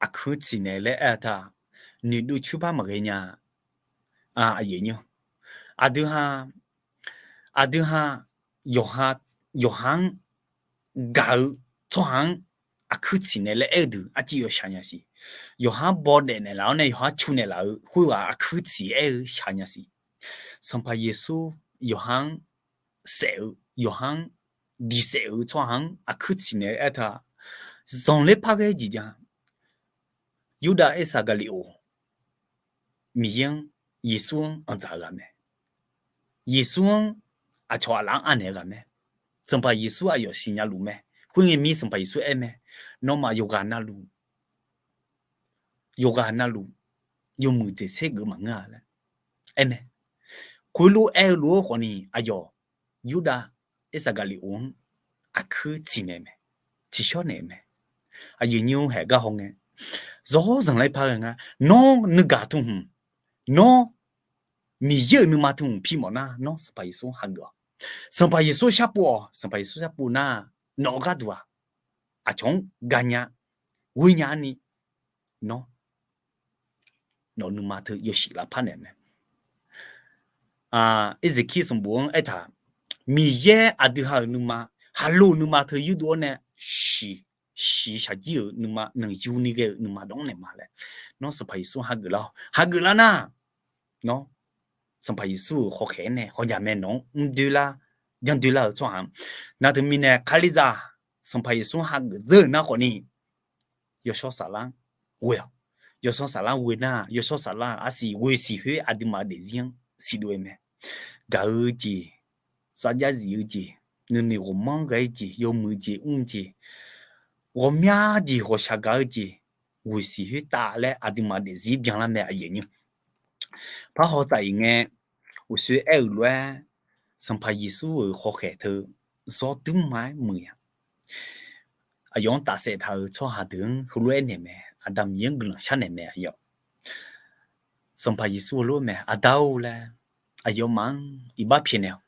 aqkuir tsiqnaeq laer aer-eu taq, noeqdov coer bar maqghae nya. Aqyuif aqnyir, aqdui ha, aqdui ha, yawqha, yawqha-anr gaq-eu tsawrhaq-anr aqkuir tsiqnaeq laer aer-eu deuq arciv yawshaq nya siq. Yawqha-anr bawdaef naeqlaf-awr nae yawqha cu naeqlaf-eu khoerghaq aqkuir tsiq aer-eu shaq nya siq. Sanqpaq Yeqsur yawqha-anr saef-eu, yawqha-anr diq saef-eu tsawrhaq-anr aqkuir tsiqnaeq aer-eu taq, zanqler par ghae jeq ja. Yurdav Irsaqgaqliqoq Miqyaer-anr, Yeqsur-anr anqdzaq-eu ghaq mae. Yeqsur-anr aqcawq aqlaf-anr anaeq-eu ghaq mae. Sanqpaq Yeqsur aqyawf siqnya luf mae. Khoerngae mir Sanqpaq Yeqsur aer mae, nawmaf yawqghaq navluf, yawqghaq navluf yawmuiq dzaeqtser geuf maqngeur-a laer aer mae. Khoerlof aer-eu lof-aer khawfni aqyawf Yurdav Irsaqgaqliqoq-anr aqkuir tsiqnaeq mae, tsiqshawr naeq mae. Aqyuif aqnyir haeq gar hawngae, zawr zanqler par ghae nga. Nawr nuigaq tmhmq, nawr Miqyaer-euq nuima tmhmq pi mawf nar, nawr Sanqpaq Yeqsur-anr hageuf-awq. Sanqpaq Yeqsur sharpov-awq. Sanqpaq Yeqsur sharpov nar, nawq-eu gharduq-aq, aqcawq-anr gaqnya, ghoenya-ar ni, nawr nawq-eu nuima teu yawshuif lavpar naeq mae. Irziqkir sanqbof-anr aertaq, Miqyaer aqdui ha-euq nuima, haqlo-euq nuima teu yurdov-awr nae shiq, shiq shaqjir-euq nuima, nanqyuni ghae-euq nuima dawr naeq ma laer, nawr Sanqpaq Yeqsur hageuf lar-awq. Hageuf lar nar, nawr Sanqpaq Yeqsur-euq hawkhaeq-aer nae hawnya mae, nawq-anr mr doerlar, janr doerlar-eu tsawrhaq-anr. Nar teumirnae Kalizaq Sanqpaq Yeqsur-anr hageuf dzeur-euq nar khawfni, yawshawr saflar-anr ghoe-awq. Yawshawr saflar-anr ghoe nar, yawshawr saflar-euq arsiq ghoe siq khoer aqduimaf-eu daefzir-anr siqdov-eu mae. Gaq-eu jeq, sarjax zif-eu jeq, nuinoeq ghawqmanr ghae-eu jeq, yawmuiq jeq mr-eu jeq, ghawqmya jeq ghawqshaq gaq-eu jeq, ghoe siq khoertav laer aqduimaf daefzir byanlar mae, aqyuif aqnyir. Parhaw tsaf-iq ngae, uqshoe aer-euq lof-aer, Sanqpaq Yeqsur-euq hawkhaeq teu zawr duirma-aer muiq-a. Aqyawf-anr tafsaef taq-euq tsawrhaq deuq-anr heulof-aer naeq mae, Aqda Miqyaer-anr guiqlanq sharnaeq mae, aqyawf. Sanqpaq Yeqsur heulof-aer mae, Aqda-or laer, aqyawfmaf-anr iqbax pyaeqnaeq-awq.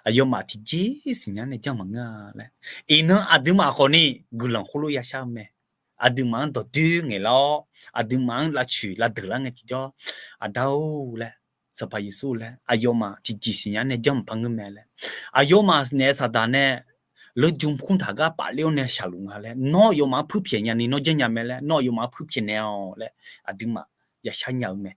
Aqyawfmaf tiqjeq siqnya nae janr maqngeur-a laer. Iqnan aqduimaf khawfni guiqlanq khoerlof yashar-eu mae. Aqduimaf-anr dawqdoer ngaeqlar-awr, aqduimaf-anr lavcoeq lavdeuq lar ngae tiqjawr, Aqda-or laer, Sanqpaq Yeqsur laer, aqyawfmaf tiqjeq siqnya nae janr maqpar ngeur mae laer. Aqyawfmaf naef saqdaq nae leurjm khmr taq gar pafler-awr nae shaqluf nga laer, nawr aqyawfmaf-anr puirpyaeq nyani nawr janrnya mae laer, nawr aqyawfmaf-anr puirpyaeq naeq-awq laer, aqduimaf yashar nya-eu mae.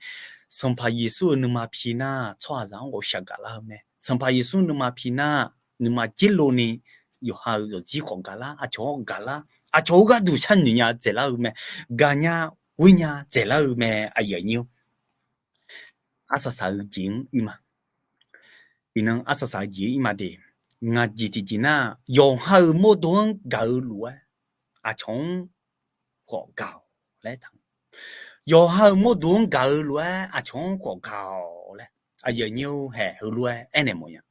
Sanqpaq Yeqsur-euq nuima pi nar, tsawrhaqzaq-anr ghawqshaq gaqlar-eu mae. Sanqpaq Yeqsur nuima pi nar, nuima jerlov ni yawqha-euq zawqjir khawf gaqlar, aqcawq-anr gaqlar, aqcawq-eu gharduq sharnoeq nya dzaeqlar-eu mae. Gaqnya, ghoernya dzaeqlar-eu mae, aqyuif aqnyir-or. Arsaq saq-eu jeq-anr ir ma. Iqnan arsaq saq-eu jeq-anr ir ma de. Ngaq jeq tiqjeq nar, yawqha-euq mawrdo-anr gaq-eu lof-aer aqcawq-anr khawf gaq-awq laer taq. Yawqha-euq mawrdo-anr gaq-eu lof-aer aqcawq-anr khawf gaq-awq laer. Aqyuif aqnyir-or, haeq heulof-aer aernaeq mawf nya.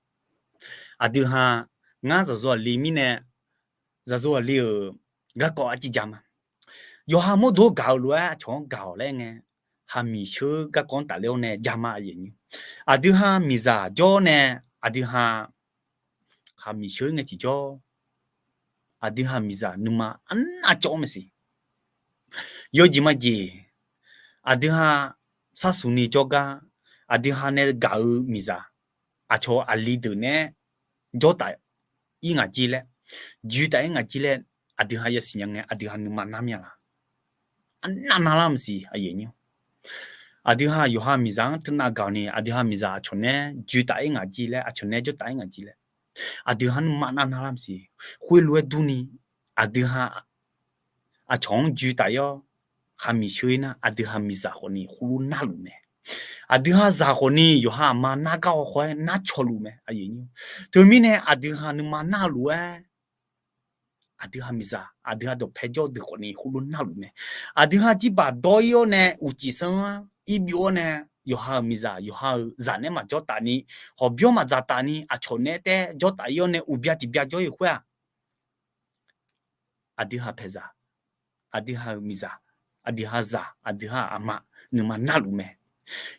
Aqdui ha, ngar zaqzo aqli mirnae, zaqzo aqli-euq garkawv arciv ja ma. Yawqha mawrdo-anr gaq-eu lof-aer aqcawq-anr gaq-awq laer ngae, hamiq sheur garkawv-anr tafler-awr nae ja ma, aqyuif aqnyir. Aqdui ha miqzaq jawr-awr nae, aqdui ha hamiq sheur ngae tiqjawr, aqdui ha miqzaq nuima arnav cawv-awr maqsiq. Yawjeq majeq, aqdui ha sharsuq ni jawrgar, aqdui ha nae gaq-eu miqzaq, aqcawq aqli deuq nae jawr taf-ir ngaq jir laer, juir taf-ir ngaq jir laer, aqdui ha yasiq nya ngae, aqdui ha nuima nar myav la? Arnav nav lar maqsiq, aqyuif aqnyir. Aqdui ha yawqha miqzaq-anr teunav gaq-awq ni, aqdui ha miqzaq aqcawq nae juir taf-ir ngaq jir laer, aqcawq nae jawr taf-ir ngaq jir laer, aqdui ha nuima nav nav lar maqsiq. Khoerlof-aer durni, aqdui ha aqcawq-anr juir taf-ir-awr, hamiq sheur-ir nar, aqdui ha miqzaq khawf ni khoerlof narluf mae. Aqdui ha zaq khawf ni yawqha aqma nargar-awr khawf-aer narcawq luf mae, aqyuif aqnyir. Teumirnae aqdui ha nuima narluf-aer, aqdui ha miqzaq, aqdui ha dawqpae jawr-eu deuq khawf ni khoerlof narluf mae. Aqdui ha jirbaq dawr-ir-awr nae uqcif sanr-anr ir byov-awr nae, yawqha-euq miqzaq, yawqha-euq zaq nae maqjawr taf ni, hawqbyawr maqdzaq taf ni, aqcawq nae taer jawr taf-ir-awr nae uqbya tiqbya jawr-ir-eu khoer-aq, aqdui ha paeqzaq, aqdui ha-euq miqzaq, aqdui ha zaq, aqdui ha aqma nuima narluf mae.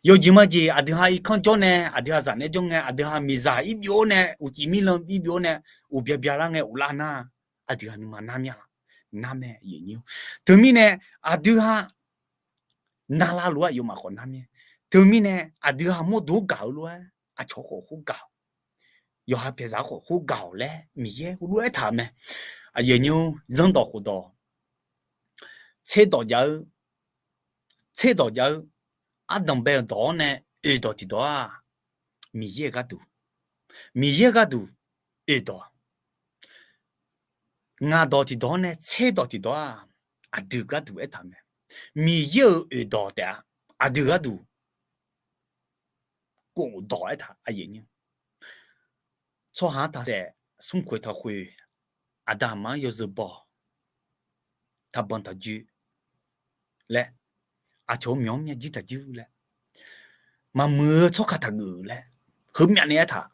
Yawjeq majeq aqdui ha irkanr jawr nae, aqdui ha zaq nae jawr ngae, aqdui ha miqzaq ir byov-awr nae, uqcif mirlanr ir byov-awr nae, uqbya bya lar ngae uvlar nar, aqdui ha nuima nar myav la? Nar mae, aqyuif aqnyir. Teumirnae aqdui ha narlar lof-aer aqyawfmaf khawf nar myav. Teumirnae aqdui ha mawrdo-anr gaq-eu lof-aer aqcawq khawf khoergaq-awq, yawqha paeqzaq khawf khoergaq-awq laer Miqyaer heulof-aer aertaq-euq mae. Aqyuif aqnyir, zanrdawq khofdawq, tserdawq jav-eu, tserdawq jav-eu, ardanq bae-euq dawq-awr nae oeqdawq tiqdawq-aq, Miqyaer-euq gharduq, Miqyaer-euq gharduq oeqdawq. Ngaq dawq tiqdawq-awr nae tserdawq tiqdawq-aq, aqdui gharduq aertaq mae. Miqyaer-euq oeqdawq taef-a, aqdui gharduq khofdawq aertaq, aqyuif aqnyir. Tsawrhaq-anr taqsaef, smrkhoeq taqkhoeq, aqda aqma-anr yawzeu baw, taqbanq taqjoe laer, aqcawq-euq myawq-anr myavjir taqjir laer, maqmuiq-eu tsawrkaq taqgeuf laer, heumyav ni aertaq,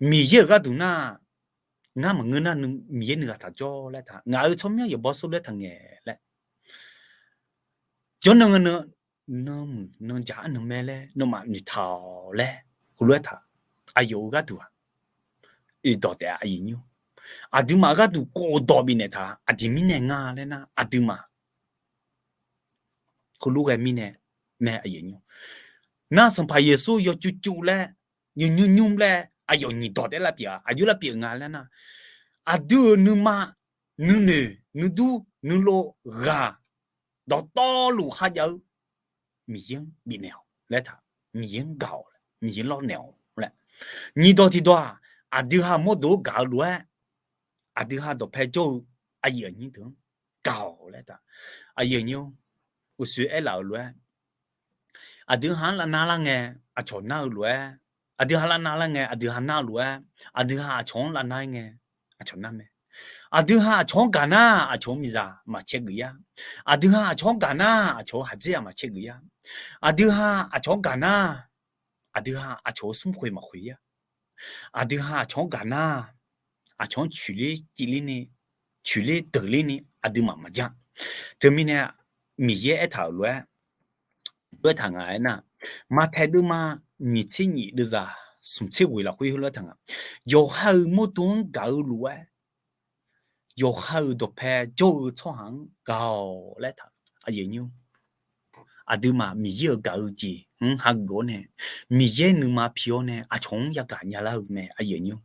Miqyaer-euq gharduq nar, ngar maqngeur nar, Miqyaer nuighaq taqjawr laer taq, ngaq-euq tsawrmyanr yawqbaw sawr lof-aer taqngaeq laer, jawrnan nan, nanmuiq nanjaq arnan mae laer nawmaf noeqtaq-awq laer heulof-aer taq, aqyawf-euq gharduq-aq, oeqdawq taef-a, aqyuif aqnyir. Aqduimaf gharduq khofdawq bifnaeq taq, aqjeq mirnae nga laer nar, aqduimaf heulof ghae mirnae mae, aqyuif aqnyir. Nar Sanqpaq Yeqsur yawcuiv cuiv laer, nymr nymr nymr laer aqyawf nyiq dawq taef-aer lavpyeuf-a, aqjox lavpyeuf nga laer nar, aqdui-euq nuima, nuinoeq nuidur nuilov ghaq dawqtawvluf kharjav-eu Miqyaer-anr bifnaeq-awq laer taq, Miqyaer-anr gaq-awq, Miqyaer lawrnaeq-awq laer. Nyiq dawq tiqdawq-aq, aqdui ha mawrdo-anr gaq-eu lof-aer, aqdui ha dawqpae jawr-eu aqyuif aqnyir deuq-anr gaq-awq laer taq, aqyuif aqnyir-or, uqshoe aerlaf-euq lof-aer, aqdui ha-anr lavnar lar ngae, aqcawq nar-eu lof-aer, aqdui ha lavnar lar ngae, aqdui ha nar-eu lof-aer, aqdui ha aqcawq-anr lavnar-ir ngae, aqcawq nar mae. Aqdui ha aqcawq-anr gaq nar, aqcawq-euq miqzaq maqcae geuf ya. Aqdui ha aqcawq-anr gaq nar, aqcawq-euq haqdzer-aq maqcae geuf ya. Aqdui ha aqcawq-anr gaq nar, aqdui ha aqcawq-euq smrkhoeq maqkhoeq ya. Aqdui ha aqcawq-anr gaq nar, aqcawq-anr coeqler civ ler ni, coeqler deuq ler ni aqduimaf maqjanr. Teumirnae Miqyaer aertaq-euq lof-aer, lof-aer taq nga aernar, Maqtaeq deuvma nyiq tser nyiq deuvzaq smq tser ghoeq lafkhoer heulof-aer taq nga. Yawqha-euq mawrdo-anr gaq-eu lof-aer, yawqha-euq dawqpae jawr-eu tsawrhaq-anr gaq-awq laer taq, aqyuif aqnyir. Aqduimaf Miqyaer-euq gaq-eu jeq-anr hageuf-awr nae, Miqyaer nuima pi-awr nae aqcawq-anr yagaq nyalar-eu mae, aqyuif aqnyir.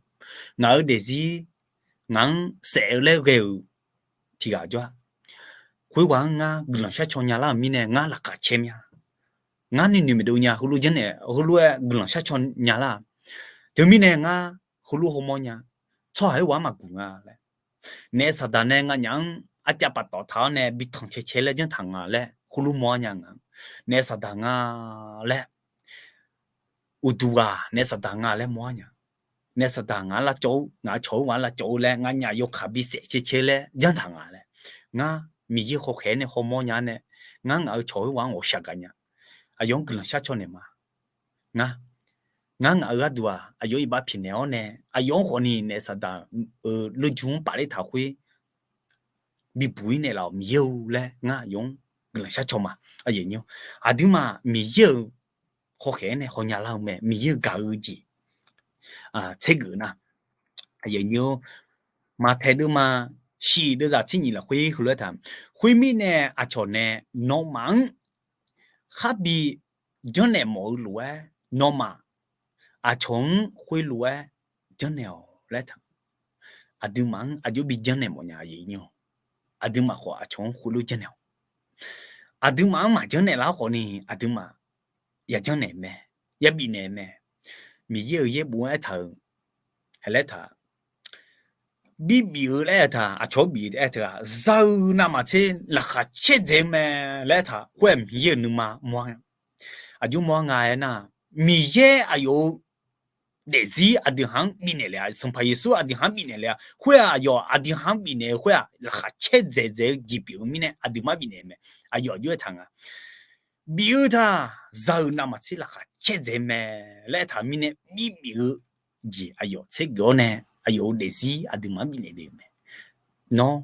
Ngaq-euq daefzir ngaq-anr saef-eu laer ghae-euq tiq ghaq jawr-a. Khoerghaq-anr ngar guiqlanq sharcaw nyalar-euq mirnae ngar laqkhaq caer mya. Ngar nuinoeq maeqdov nya, heulof janrnaeq, heulof-aer guiqlanq sharcaw nyalar. Teumirnae ngar heulof hawmawr nya, tsawrhaq khoerghaq-anr maqguq nga laer. Naef saqdaq nae nganyaf-anr arcav paftawf taq-awr nae bi tanq cae cae laer janr taq nga laer heulof mawr-ar nya nga. Naef saqdaq nga laer, uqduq ghaq naef saqdaq nga laer mawr-ar nya. Naef saqdaq ngaq-anr lavcawv-eu, ngaq-euq cawq-eu ghaq-anr lavcawv-eu laer nganyaf yawkaq bisaef cae cae laer janr taq nga laer. Ngar Miqyaer hawkhaeq-aer nae hawmawr nya-ar nae, ngar ngaq-euq cawq-eu ghaq-anr ghawqshaq gaq nya. Aqyawf-anr guiqlanq sharcaw naeq ma. Ngar Ngar ngaq-euq gharduq-aq, aqyawf iqbax pyaeqnaeq-awr nae, aqyawf-anr khawfni naef Saqdaq-euq lorjmq-anr pafler taq khoer bibuq-ir naeqlaf-awq Miqyaer-eu laer ngar aqyawf-anr guiqlanq shar caw ma. Aqduimaf Miqyaer-euq hawkhaeq-aer nae hawnya lar-eu mae, Miqyaer-euq gaq-eu jeq tsergeuf nar, Maqtaeq deuvma shif deuvzaq tser nyif lafkhoer heulof-aer taq, khoermirnae aqcawq nae nawmaf-anr kharbi janrnaeq mawf-eu lof-aer, nawmaf aqcawq-anr khoerlof-aer janrnaeq-awq laer taq. Aqduimaf-anr aqjox bi janrnaeq mawf nya, aqduimaf khawf aqcawq-anr khoerlof janrnaeq-awq. Aqduimaf-anr maqjanrnaeq lar khawfni, aqduimaf ya janrnaeq mae, ya bifnaeq mae. Miqyaer-euq yaerbof-anr aertaq-euq, haeq laer taq, bibif-eu laer aertaq, aqcawq-anr bif-eu aertaq-aq, za-eu navmaqtser laqkhaq caerdzaeq-eu mae laer aertaq, khoer-aq Miqyaer-euq nuima mawr-a. Aqjox mawr-a nga aernar, Miqyaer aqyawf-euq daefzir aqdui ha-anr bifnaeq le-a, Sanqpaq Yeqsur aqdui ha-anr bifnaeq le-a, khoer-aq aqyawf aqdui ha-anr bifnaeq-eu khoer-aq laqkhaq caerdzaeq dzaeq-eu jeq pyeuf-eu mirnae aqduimaf-anr bifnaeq mae. Aqyawf aqjox aertaq nga, bif-eu taq, za-eu navmaqtser laqkhaq caerdzaeq mae laer aertaq mirnae bibif-eu jeq aqyawf tsergeuf-awr nae, aqyawf-euq daefzir aqduimaf-anr bifnaeq le-eu mae. Nawr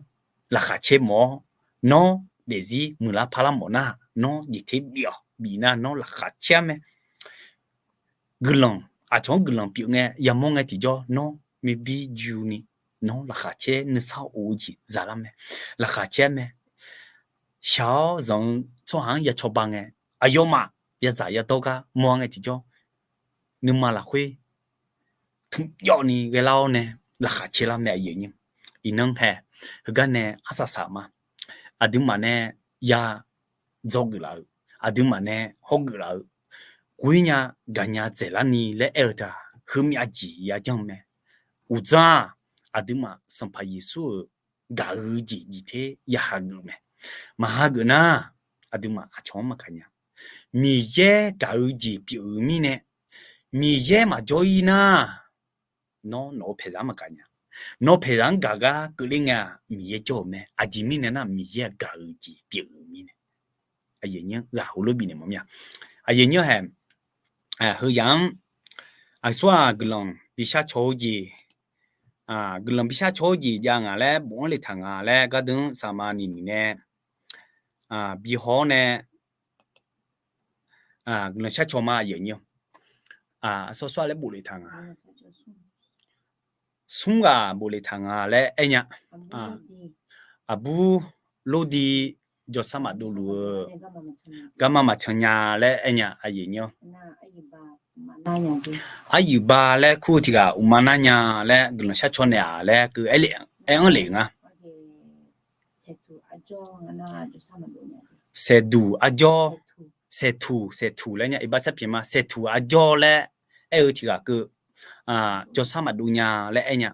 laqkhaq caer mawf-awr, nawr daefzir muiqlar parlar mawf nar, nawr jeqter bif-awq, bif nar nawr laqkhaq caer-ar mae. Guiqlanq, aqcawq-anr guiqlanq pyeuf ngae yamawr ngae tiqjawr nawr maqbi juni, nawr laqkhaq caer nuisar of-eu jeq zalar mae, laqkhaq caer mae. Shaq-awr zanq-eu tsawrhaq-anr ya cawba ngae, aqyawfmaf yadzaq yadawr gar mawr-a ngae tiqjawr, nuima lafkhoer tmqjawvni ghaelar-awr nae laqkhaq caer lar mae, aqyuif aqnyir. Iqnan hae, heugar nae arsaq saq ma. Aqduimaf nae ya dzawgeuf laf-eu, aqduimaf nae hawgeuf laf-eu, ghoer nya gaqnya dzaeqlar ni laer aer-eu taq, heumyav jeq ya janr-eu mae. Uqdzan-aq, aqduimaf Sanqpaq Yeqsur-euq gaq-eu jeq jeqter ya hageuf mae. Maqhageuf nar, aqduimaf aqcawq-anr maqgaq nya. Miqyaer gaq-eu jeq pyeuf-eu mirnae, Miqyaer maqjawr-ir nar, nawr nawq-eu paeqzaq-anr maqgaq nya. Nawq-eu paeqzaq-anr gaq gar keuvler ngae-aq, Miqyaer jawr-euq mae. Aqjeq mirnae nar, Miqyaer-aq gaq-eu jeq pyeuf-eu mirnae. Aqyuif aqnyir ghaq heulof bifnaeq mawf mir-a. Aqyuif aqnyir hae, heu yamq-anr aqsur-aq guiqlanq bishar caw-eu jeq, guiqlanq bishar caw-eu jeq jav ngaq laer bof-anr le taq nga laer gardeuv-anr saqma ni ni nae bihaw-awr nae guiqlanq shar caw ma, aqyuif aqnyir. Sawr sawr-a laer bof le taq nga. Smr ghaq bof le taq nga laer aer nya. Aqbur Lordi jawrsar maqdov luf-eu garma maqcan nya laer aer nya, aqyuif aqnyir. Aryuif ba laer kur-eu tiq ghaq uqma nar nya laer guiqlanq shar caw naeq-aq laer keuv aer-anr le nga. Saeqduq arjawr, saeqtuq, saeqtuq laer nya, iqbax sharpyaeq ma, saeqtuq arjawr laer aer-eu tiq ghaq keuv jawrsar maqdov nya laer aer nya.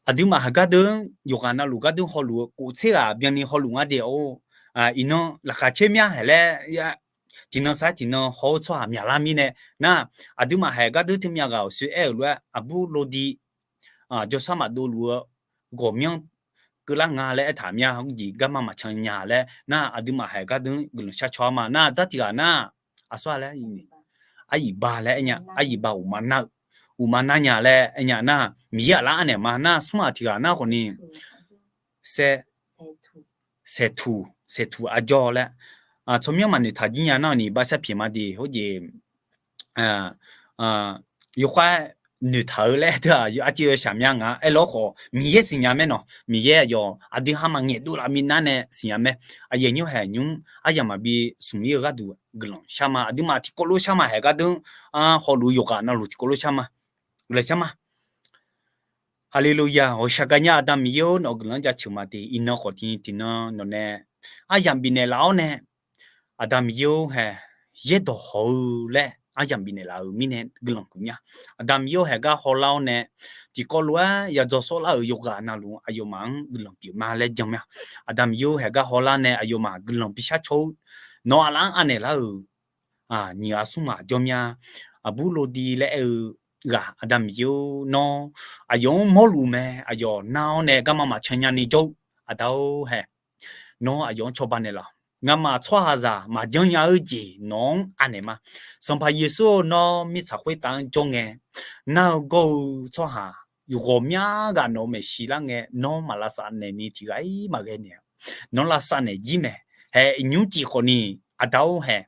Aqduimaf haq gardeuv-anr yawqghaq navluf gardeuv hawluf-eu kof tser ghaq byanni hawluf nga de-or. Iqnan laqkhaq caer mya hae laer tiqnan sar tiqnan haw-eu tsawrhaq myaqlar mirnae nar, aqduimaf hae gardeuv teumyav ghaq-awq soe aer-euq lof-aer aqbur Lordi jawrsar maqdov luf-eu ghawqmyanr keuvlar nga laer aertaq mya, hawjeq garma maqcan nya laer nar, aqduimaf hae gardeuv-anr guiqlanq shar caw-ar ma nar, dzar tiq ghaq nar, aqsur-a laer, aryuif ba laer aer nya, aryuif ba uqma nar-eu, uqma nar nya laer aer nya nar, Miqyaer aqlar arnaeq ma nar, smr ghaq tiq ghaq nar khawfni saeqtuq, saeqtuq arjawr laer tsawrmyanr maqnoeq taq jir nya nar ni, iqbax sharpyaeq ma de, hawjeq yawkhav noeqtaq-eu laer teu-aq, arciv yawshaq mya nga aer lawr khawf, Miqyaer siqnya mae nawq. Miqyaer aqyawf aqdui ha maqngaeq dovlaf minav nae siqnya mae. Aqyuif aqnyir hae nymr aryamq maqbi smq-ir-eu gharduq guiqlanq shar ma. Aqduimaf tiqkawv lof shar ma, hae gardeuv-anr hawluf-eu yawqghaq navluf tiqkawv lof shar ma. Guiqlanq shar ma. Haleluya. Ghawqshaq gaqnya Aqda Miqyaer-or, nawq-eu guiqlanq-anr jaceuq ma de. Iqnan khawf tiqnan nawq nae aryamq bifnaeq laf-awr nae, Aqda Miqyaer-or hae, yaerdawq haw-eu laer aryamq bifnaeq laf-euq mirnae guiqlanq huiq mya. Aqda Miqyaer-or hae gar hawlar-awr nae, tiqkawv lof-aer yadzaw sawrlar-euq yawqghaq navluf aqyawfmaf-anr guiqlanq pyeuf ma laer jan mya. Aqda Miqyaer-or hae gar hawlar nae aqyawfmaf guiqlanq bishar caw-eu, nawq aqlaf-anr anaeq lar-euq nyiq ghaq smr ghaq jawr mya. Aqbur Lordi laer aer-eu ghaq, Aqda Miqyaer-or, nawr aqyawf-anr mawrluf mae, aqyawf nar-awr nae garma maqcan nyani jawr-eu, Aqda-or hae, nawr aqyawf-anr cawba naeqlaf-awq. ngamaf tsawrhaqzaq maqjanr nya-eu jeq nawq-anr anaeq ma. Sanqpaq Yeqsur-or, nawr mirtsaq khoertav-anr jawr ngae, nar-eu gawr-eu tsawrhaq ghawqmya ghaq nawq-eu maeqshi lar ngae, nawr maq lavsav naeq ni tiq ghaq-ir maqghae naeq-a. Nawr lavsav naeq jir mae. Haeq, iqnymr cif khawf ni, aqda-or haeq,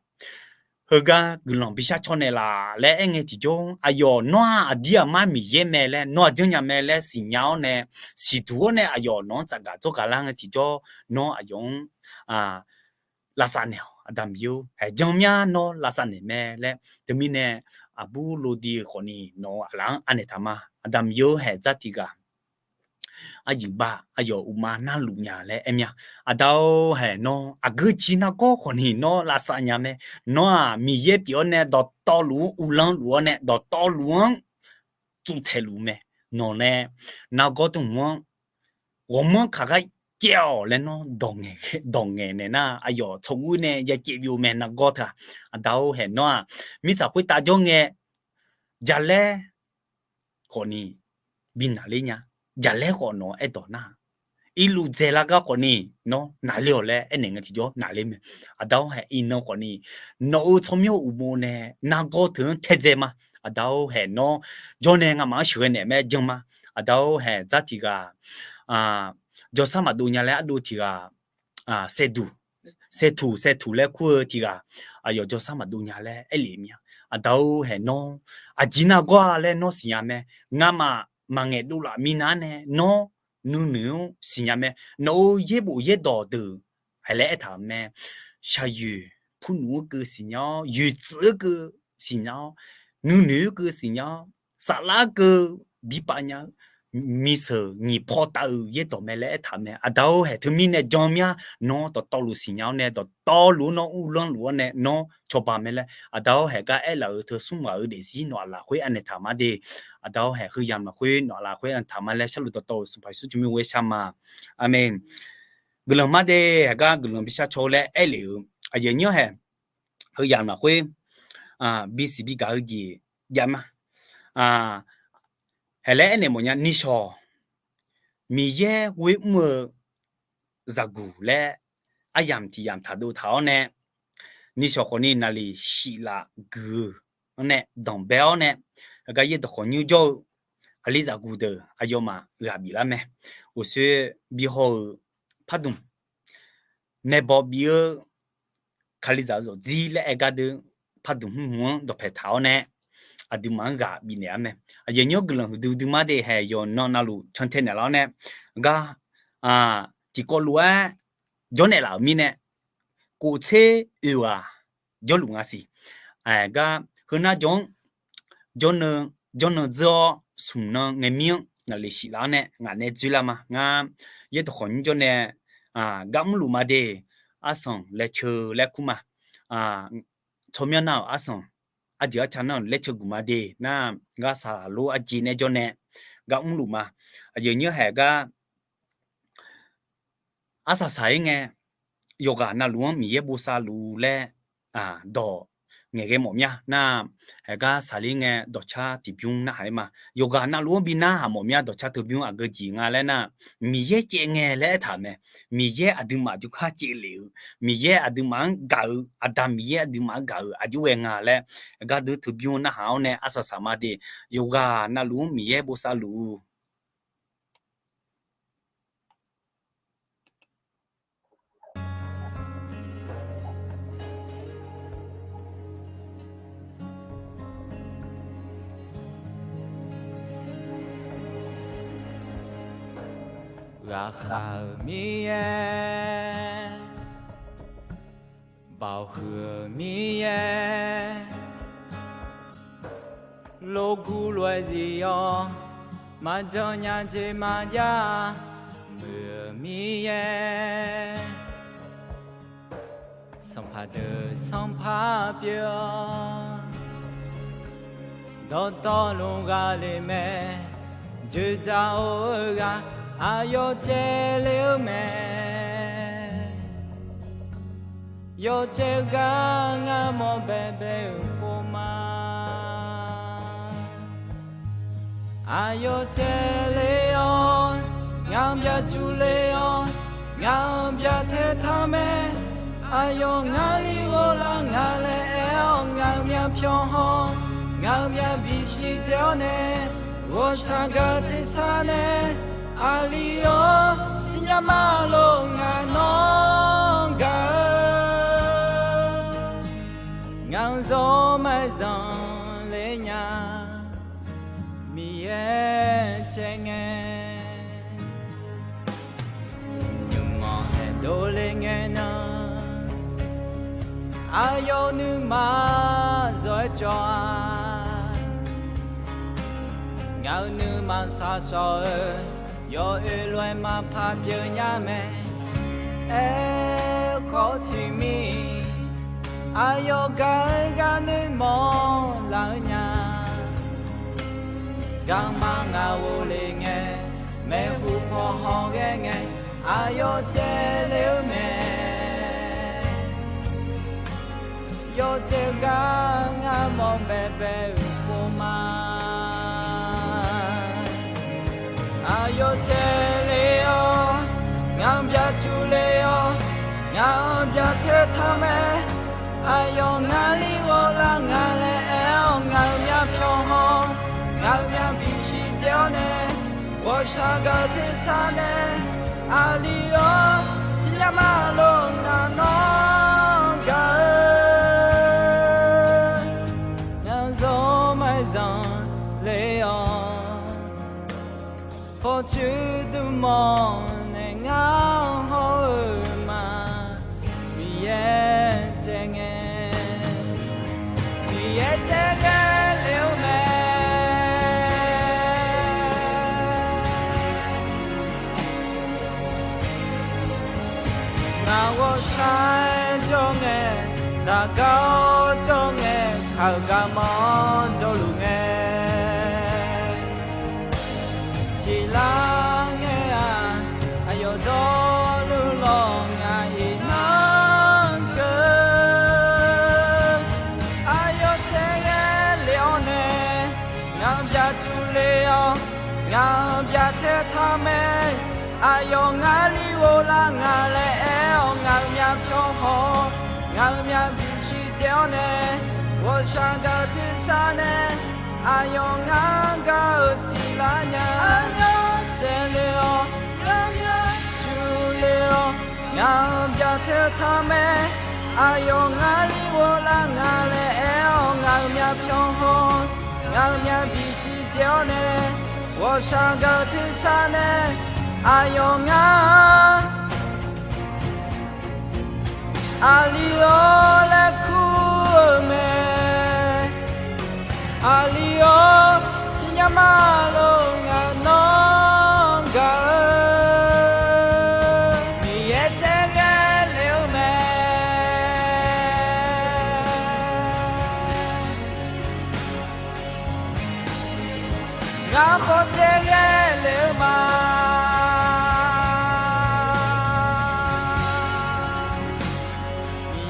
heugar guiqlanq bishar caw naeq laf laer aer ngae tiqjawr, aqyawf nawr-aq aqdir aqmar Miqyaer mae laer, nawr aqjanr nya mae laer siqnya-awr nae, siqduq-awr nae aqyawf nawq-anr tsafgaq dzawrgaq lar ngae tiqjawr, nawr aqyawf-anr lavsav naeq-awq. Aqda Miqyaer-or, haeq, janr mya nawr lavsav naeq mae laer. Teumirnae aqbur Lodi-euq khawf ni nawq-euq aqlaf-anr anaeq taq ma. Aqda Miqyaer-or, haeq, dzar tiq ghaq aqyuif bav aqyawf uqma narluf nya laer aer mya. Aqda-or, haeq, nawr aqgeu ciq nargawr khawf ni nawr lavsav nya mae. Nawr-aq Miqyaer pyeuf-awr nae dawqtawvluf-anr uvlanr luf-awr nae dawqtawvluf-anr tsuvtaeq luf mae. Nawq nae nargawr tmq-anr ghawqmanr kaq gar caev-awq laer nawr dawq ngaeq naeq nar, aqyawf tsawrguv nae ya caev byov mae nargawr teu-aq. Aqda-or, haeq, nawr-aq mirtsaq khoertav jawr ngae, jaqlaer khawf ni bi naqler nya. Jaqlaer khawf nawq-anr aerdawq nar, irluf dzaeqlar gar khawf ni nawr naqler-awq laer aernaeq ngae tiqjawr naqler mae. Aqda-or, haeq, iqnan khawf ni nawq-euq tsawrmyanr uqmov nae nargawr teu-anr taedzae ma. Aqda-or, haeq, nawr jawr nae ngamaf-anr sheuqghae naeq mae janr ma. Aqda-or, haeq, dzar tiq ghaq jawrsar maqdov nya laer ardov tiq ghaq saevduq, saevtuq saevtuq laer kur-eu tiq ghaq, aqyawf jawrsar maqdov nya laer aerlef mya. Aqda-or, haeq, nawr aqjeq nargawr-a laer nawr siqnya mae. Ngamaf maqngaeq dovlaf minav nae nawr nuinoeq-anr siqnya mae. Nawq-euq yaerbof yaerdawq deuq haeq laer aertaq mae. Shaqyoeq purnmf-eu keuv siqnya-awr, yoeqtsuif-eu keuv siqnya-awr, nuinoeq-eu keuv siqnya-awr, saflar-eu keuv bipav nya-eu miseuq nyiq paw taf-euq yaerdawq mae laer aertaq mae. Aqda-or, haeq, teumirnae janr mya nawr dawqtawvluf siqnya-awr nae dawqtawvluf-anr nawr uvlanr luf-awr nae nawr cawba mae laer Aqda-or, haeq, gar aerlaf-euq teu smr ghaq-euq daefzir nawq-aq lafkhoer anaeq taq ma de. Aqda-or, haeq, heuyamq lafkhoer nawq-aq lafkhoer anaeq taq ma laer sharluf dawqtawvluf Sanqpaq Yeqsur tsawrmyanr ghoer shar ma. Aqmeq. Guiqlanq ma de. Haeq, gar guiqlanq bishar caw-eu laer aerlef-euq aqyuif aqnyir-anr haeq, heuyamq lafkhoer bisiq bigaq-eu jeq jav ma. Haeq laer aernaeq mawfnya nishawq, Miqyaer ghoer mr-eu zaqguq laer aryamq tiq yamq taqdov taq-awr nae, nishawq khawfni naqliq shif laf guiq-eu-anr nae danqbae-awr nae, aqgar yaerdawq khawqnymr jawr-eu aqli zaqguq deuq aqyawfmaf ghaq bif lar mae. Uqshoe bi haw-euq pardmq, maeqbawq bif-eu kalizaq-eu zawqdzir laer aer gar deuq pardmq hmq hmq-anr dawqpae taq-awr nae, aqduimaf-anr ghaq bifnaeq-ar mae. Aqyuif aqnyir-anr guiqlanq huiqdui dui ma de. Haeq, yawqnan navluf cantae naeqlaf-awr nae, gar tiqkawv lof-aer jawrnaeq laf-euq mirnae, kof tser oeq ghaq jawrluf nga siq. Gar heunar jawr-anr jawrnan dzeur-awr smq nan ngae mir-anr naqliq shif laf-awr nae ngaq nae dzoerlar ma. Ngar yaerdawq khawqnymr jawr nae gar mrluf ma de. Arsanq laeqceu laer kur ma. Tsawrmyanr nar-euq arsanq, arjeuq arca nar-euq laeqceu guq ma de. Nar gar saqlaq lor arjeq nae jawr nae gar mrluf ma. Aqyuif aqnyir haeq gar arsaq saq-ir ngae, yawqghaq navluf-anr Miqyaer bosav luf-eu laer dawq ngaeqghae mawf mya nar, haeq gar saqler ngae dawqcar tiqbymr narhaq-ir ma. Yawqghaq navluf-anr bi narhaq mawf mya dawqcar tiqbymr aqgeu jeq nga laer nar, Miqyaer caev ngae laer aertaq-euq mae. Miqyaer aqduimaf jawrgar caevlef-eu, Miqyaer aqduimaf-anr gaq-eu, Aqda Miqyaer aqduimaf-anr gaq-euq aqjox ghae nga laer, gardui tiqbymr narhaq-awr nae arsaq saq ma de. Yawqghaq navluf-anr Miqyaer bosav luf-eu Ghaqkhav-euq Miqyaer, baoq huiq-eu Miqyaer, lof guv lof-aer zif-awr, maqjan nya jeq maqjav muiq-eu Miqyaer, sanqpaq deuq sanqpaq pyeuf-awr, dawqtawvluf ghaq le mae. Dzoeqdzaq-eu ghaq aqyawf caevle-eu mae. Yawcaev gar ngar mawr baebae-euq pov ma. Aqyawf caevle-awr, ngaq-anr byacuq le-awr, ngaq-anr byacaev taq mae. Aqyawf ngar li ghoflar nga laer aer-awr, ngaq-euq myavpyawq haw, ngaq-euq myavbif siqdzae-awr nae, ghawqshaq gaq-eu tersar nae, aqli-awr, siqnya ma lor ngaq nawr gaq-eu, ngaq-euq zawr maqzanq le nya, Miqyaer caev ngae. Nuimanq nae dovle ngae nan, aqyawf-euq nuima zawr-aer cawv-a. Ngaq-euq nuima shaqshawq-eu, yawoer lof-aer maqpar pyeuf nya mae. Aerkhawf tiqmir, aqyawf gaq-eu gar nuimanq laf-eu nya. Garma ngaq ghofle ngae, maeqhu paw hawghae ngae, aqyawf caev le-eu mae. Yawcaev gar ngar mawq baebae-euq pov ma. Aqyawf caev le-awr, ngaq byaq cuf le-awr, ngaq byaq tae taq mae. Aqyawf ngar li ghoflar nga laer aer-awr, ngaq-euq myavpyawq haw, ngaq-euq myavbif siqdzae-awr nae, ghawqshaq gaq-eu tersar nae, aqli-awr, siqnya ma lor ngaq nawr gaq-eu, ngaq-euq zawr maqzanq le-awr, pawqtsuif dmq mawf nae ngar haw-eu ma. Miqyaer caev ngae, Miqyaer caev ghae le-eu mae. Ngaq ghawqshaq-aer jawr ngae, daqgar-awr jawr ngae, kaq-euq garmanr jawrluf ngae, siqlar ngae-aq, aqyawf dawrluf lawq ngaq iqnan keuv. Aqyawf caev ghae le-awr nae, ngaq byaq cuf le-awr, ngaq byaq tae taq mae. Aqyawf ngar li ghoflar nga laer aer-awr, ngaq-euq myavpyawq haw, ngaq-euq myavbif siqdzae-awr nae, ghawqshaq gaq-eu tersar nae, aqyawf ngar gaq-eu siqlar nya. Aqyawf caev le-awr, ngaq byaq cuf le-awr, ngaq byaq tae taq mae. Aqyawf ngar li ghoflar nga laer aer-awr, ngaq-euq myavpyawq haw, ngaq-euq myavbif siqdzae-awr nae, ghawqshaq gaq-eu tersar nae, aqyawf ngar aqli-awr laer kur-eu mae. Aqli-awr, siqnya ma lor ngaq nawr gaq-eu, Miqyaer caev ghae le-eu mae. Ngar khawf caev ghae le-eu ma.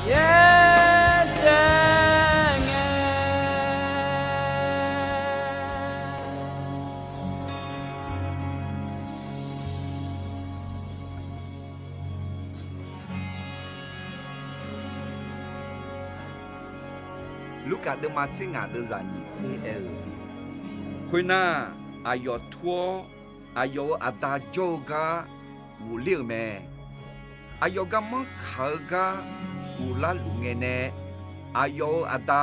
Miqyaer caev ngae. Lurkaf deuvma tser ngaq deuvzaq nyiq tser aer-eu, khoernar, aqyawf tur-awr, aqyawf-euq aqda jawr-eu gar ghofler-euq mae. Aqyawf garmanr kaq-eu gar ghoflar luf ngae nae, aqyawf-euq aqda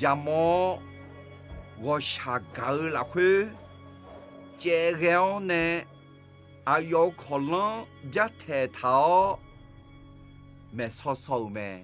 yamawr-awr, ghawqshaq gaq-eu lafkhoer caev ghae-awr nae, aqyawf-euq kawqlanr byartaeq taq-awr maeqsaw saw-euq mae.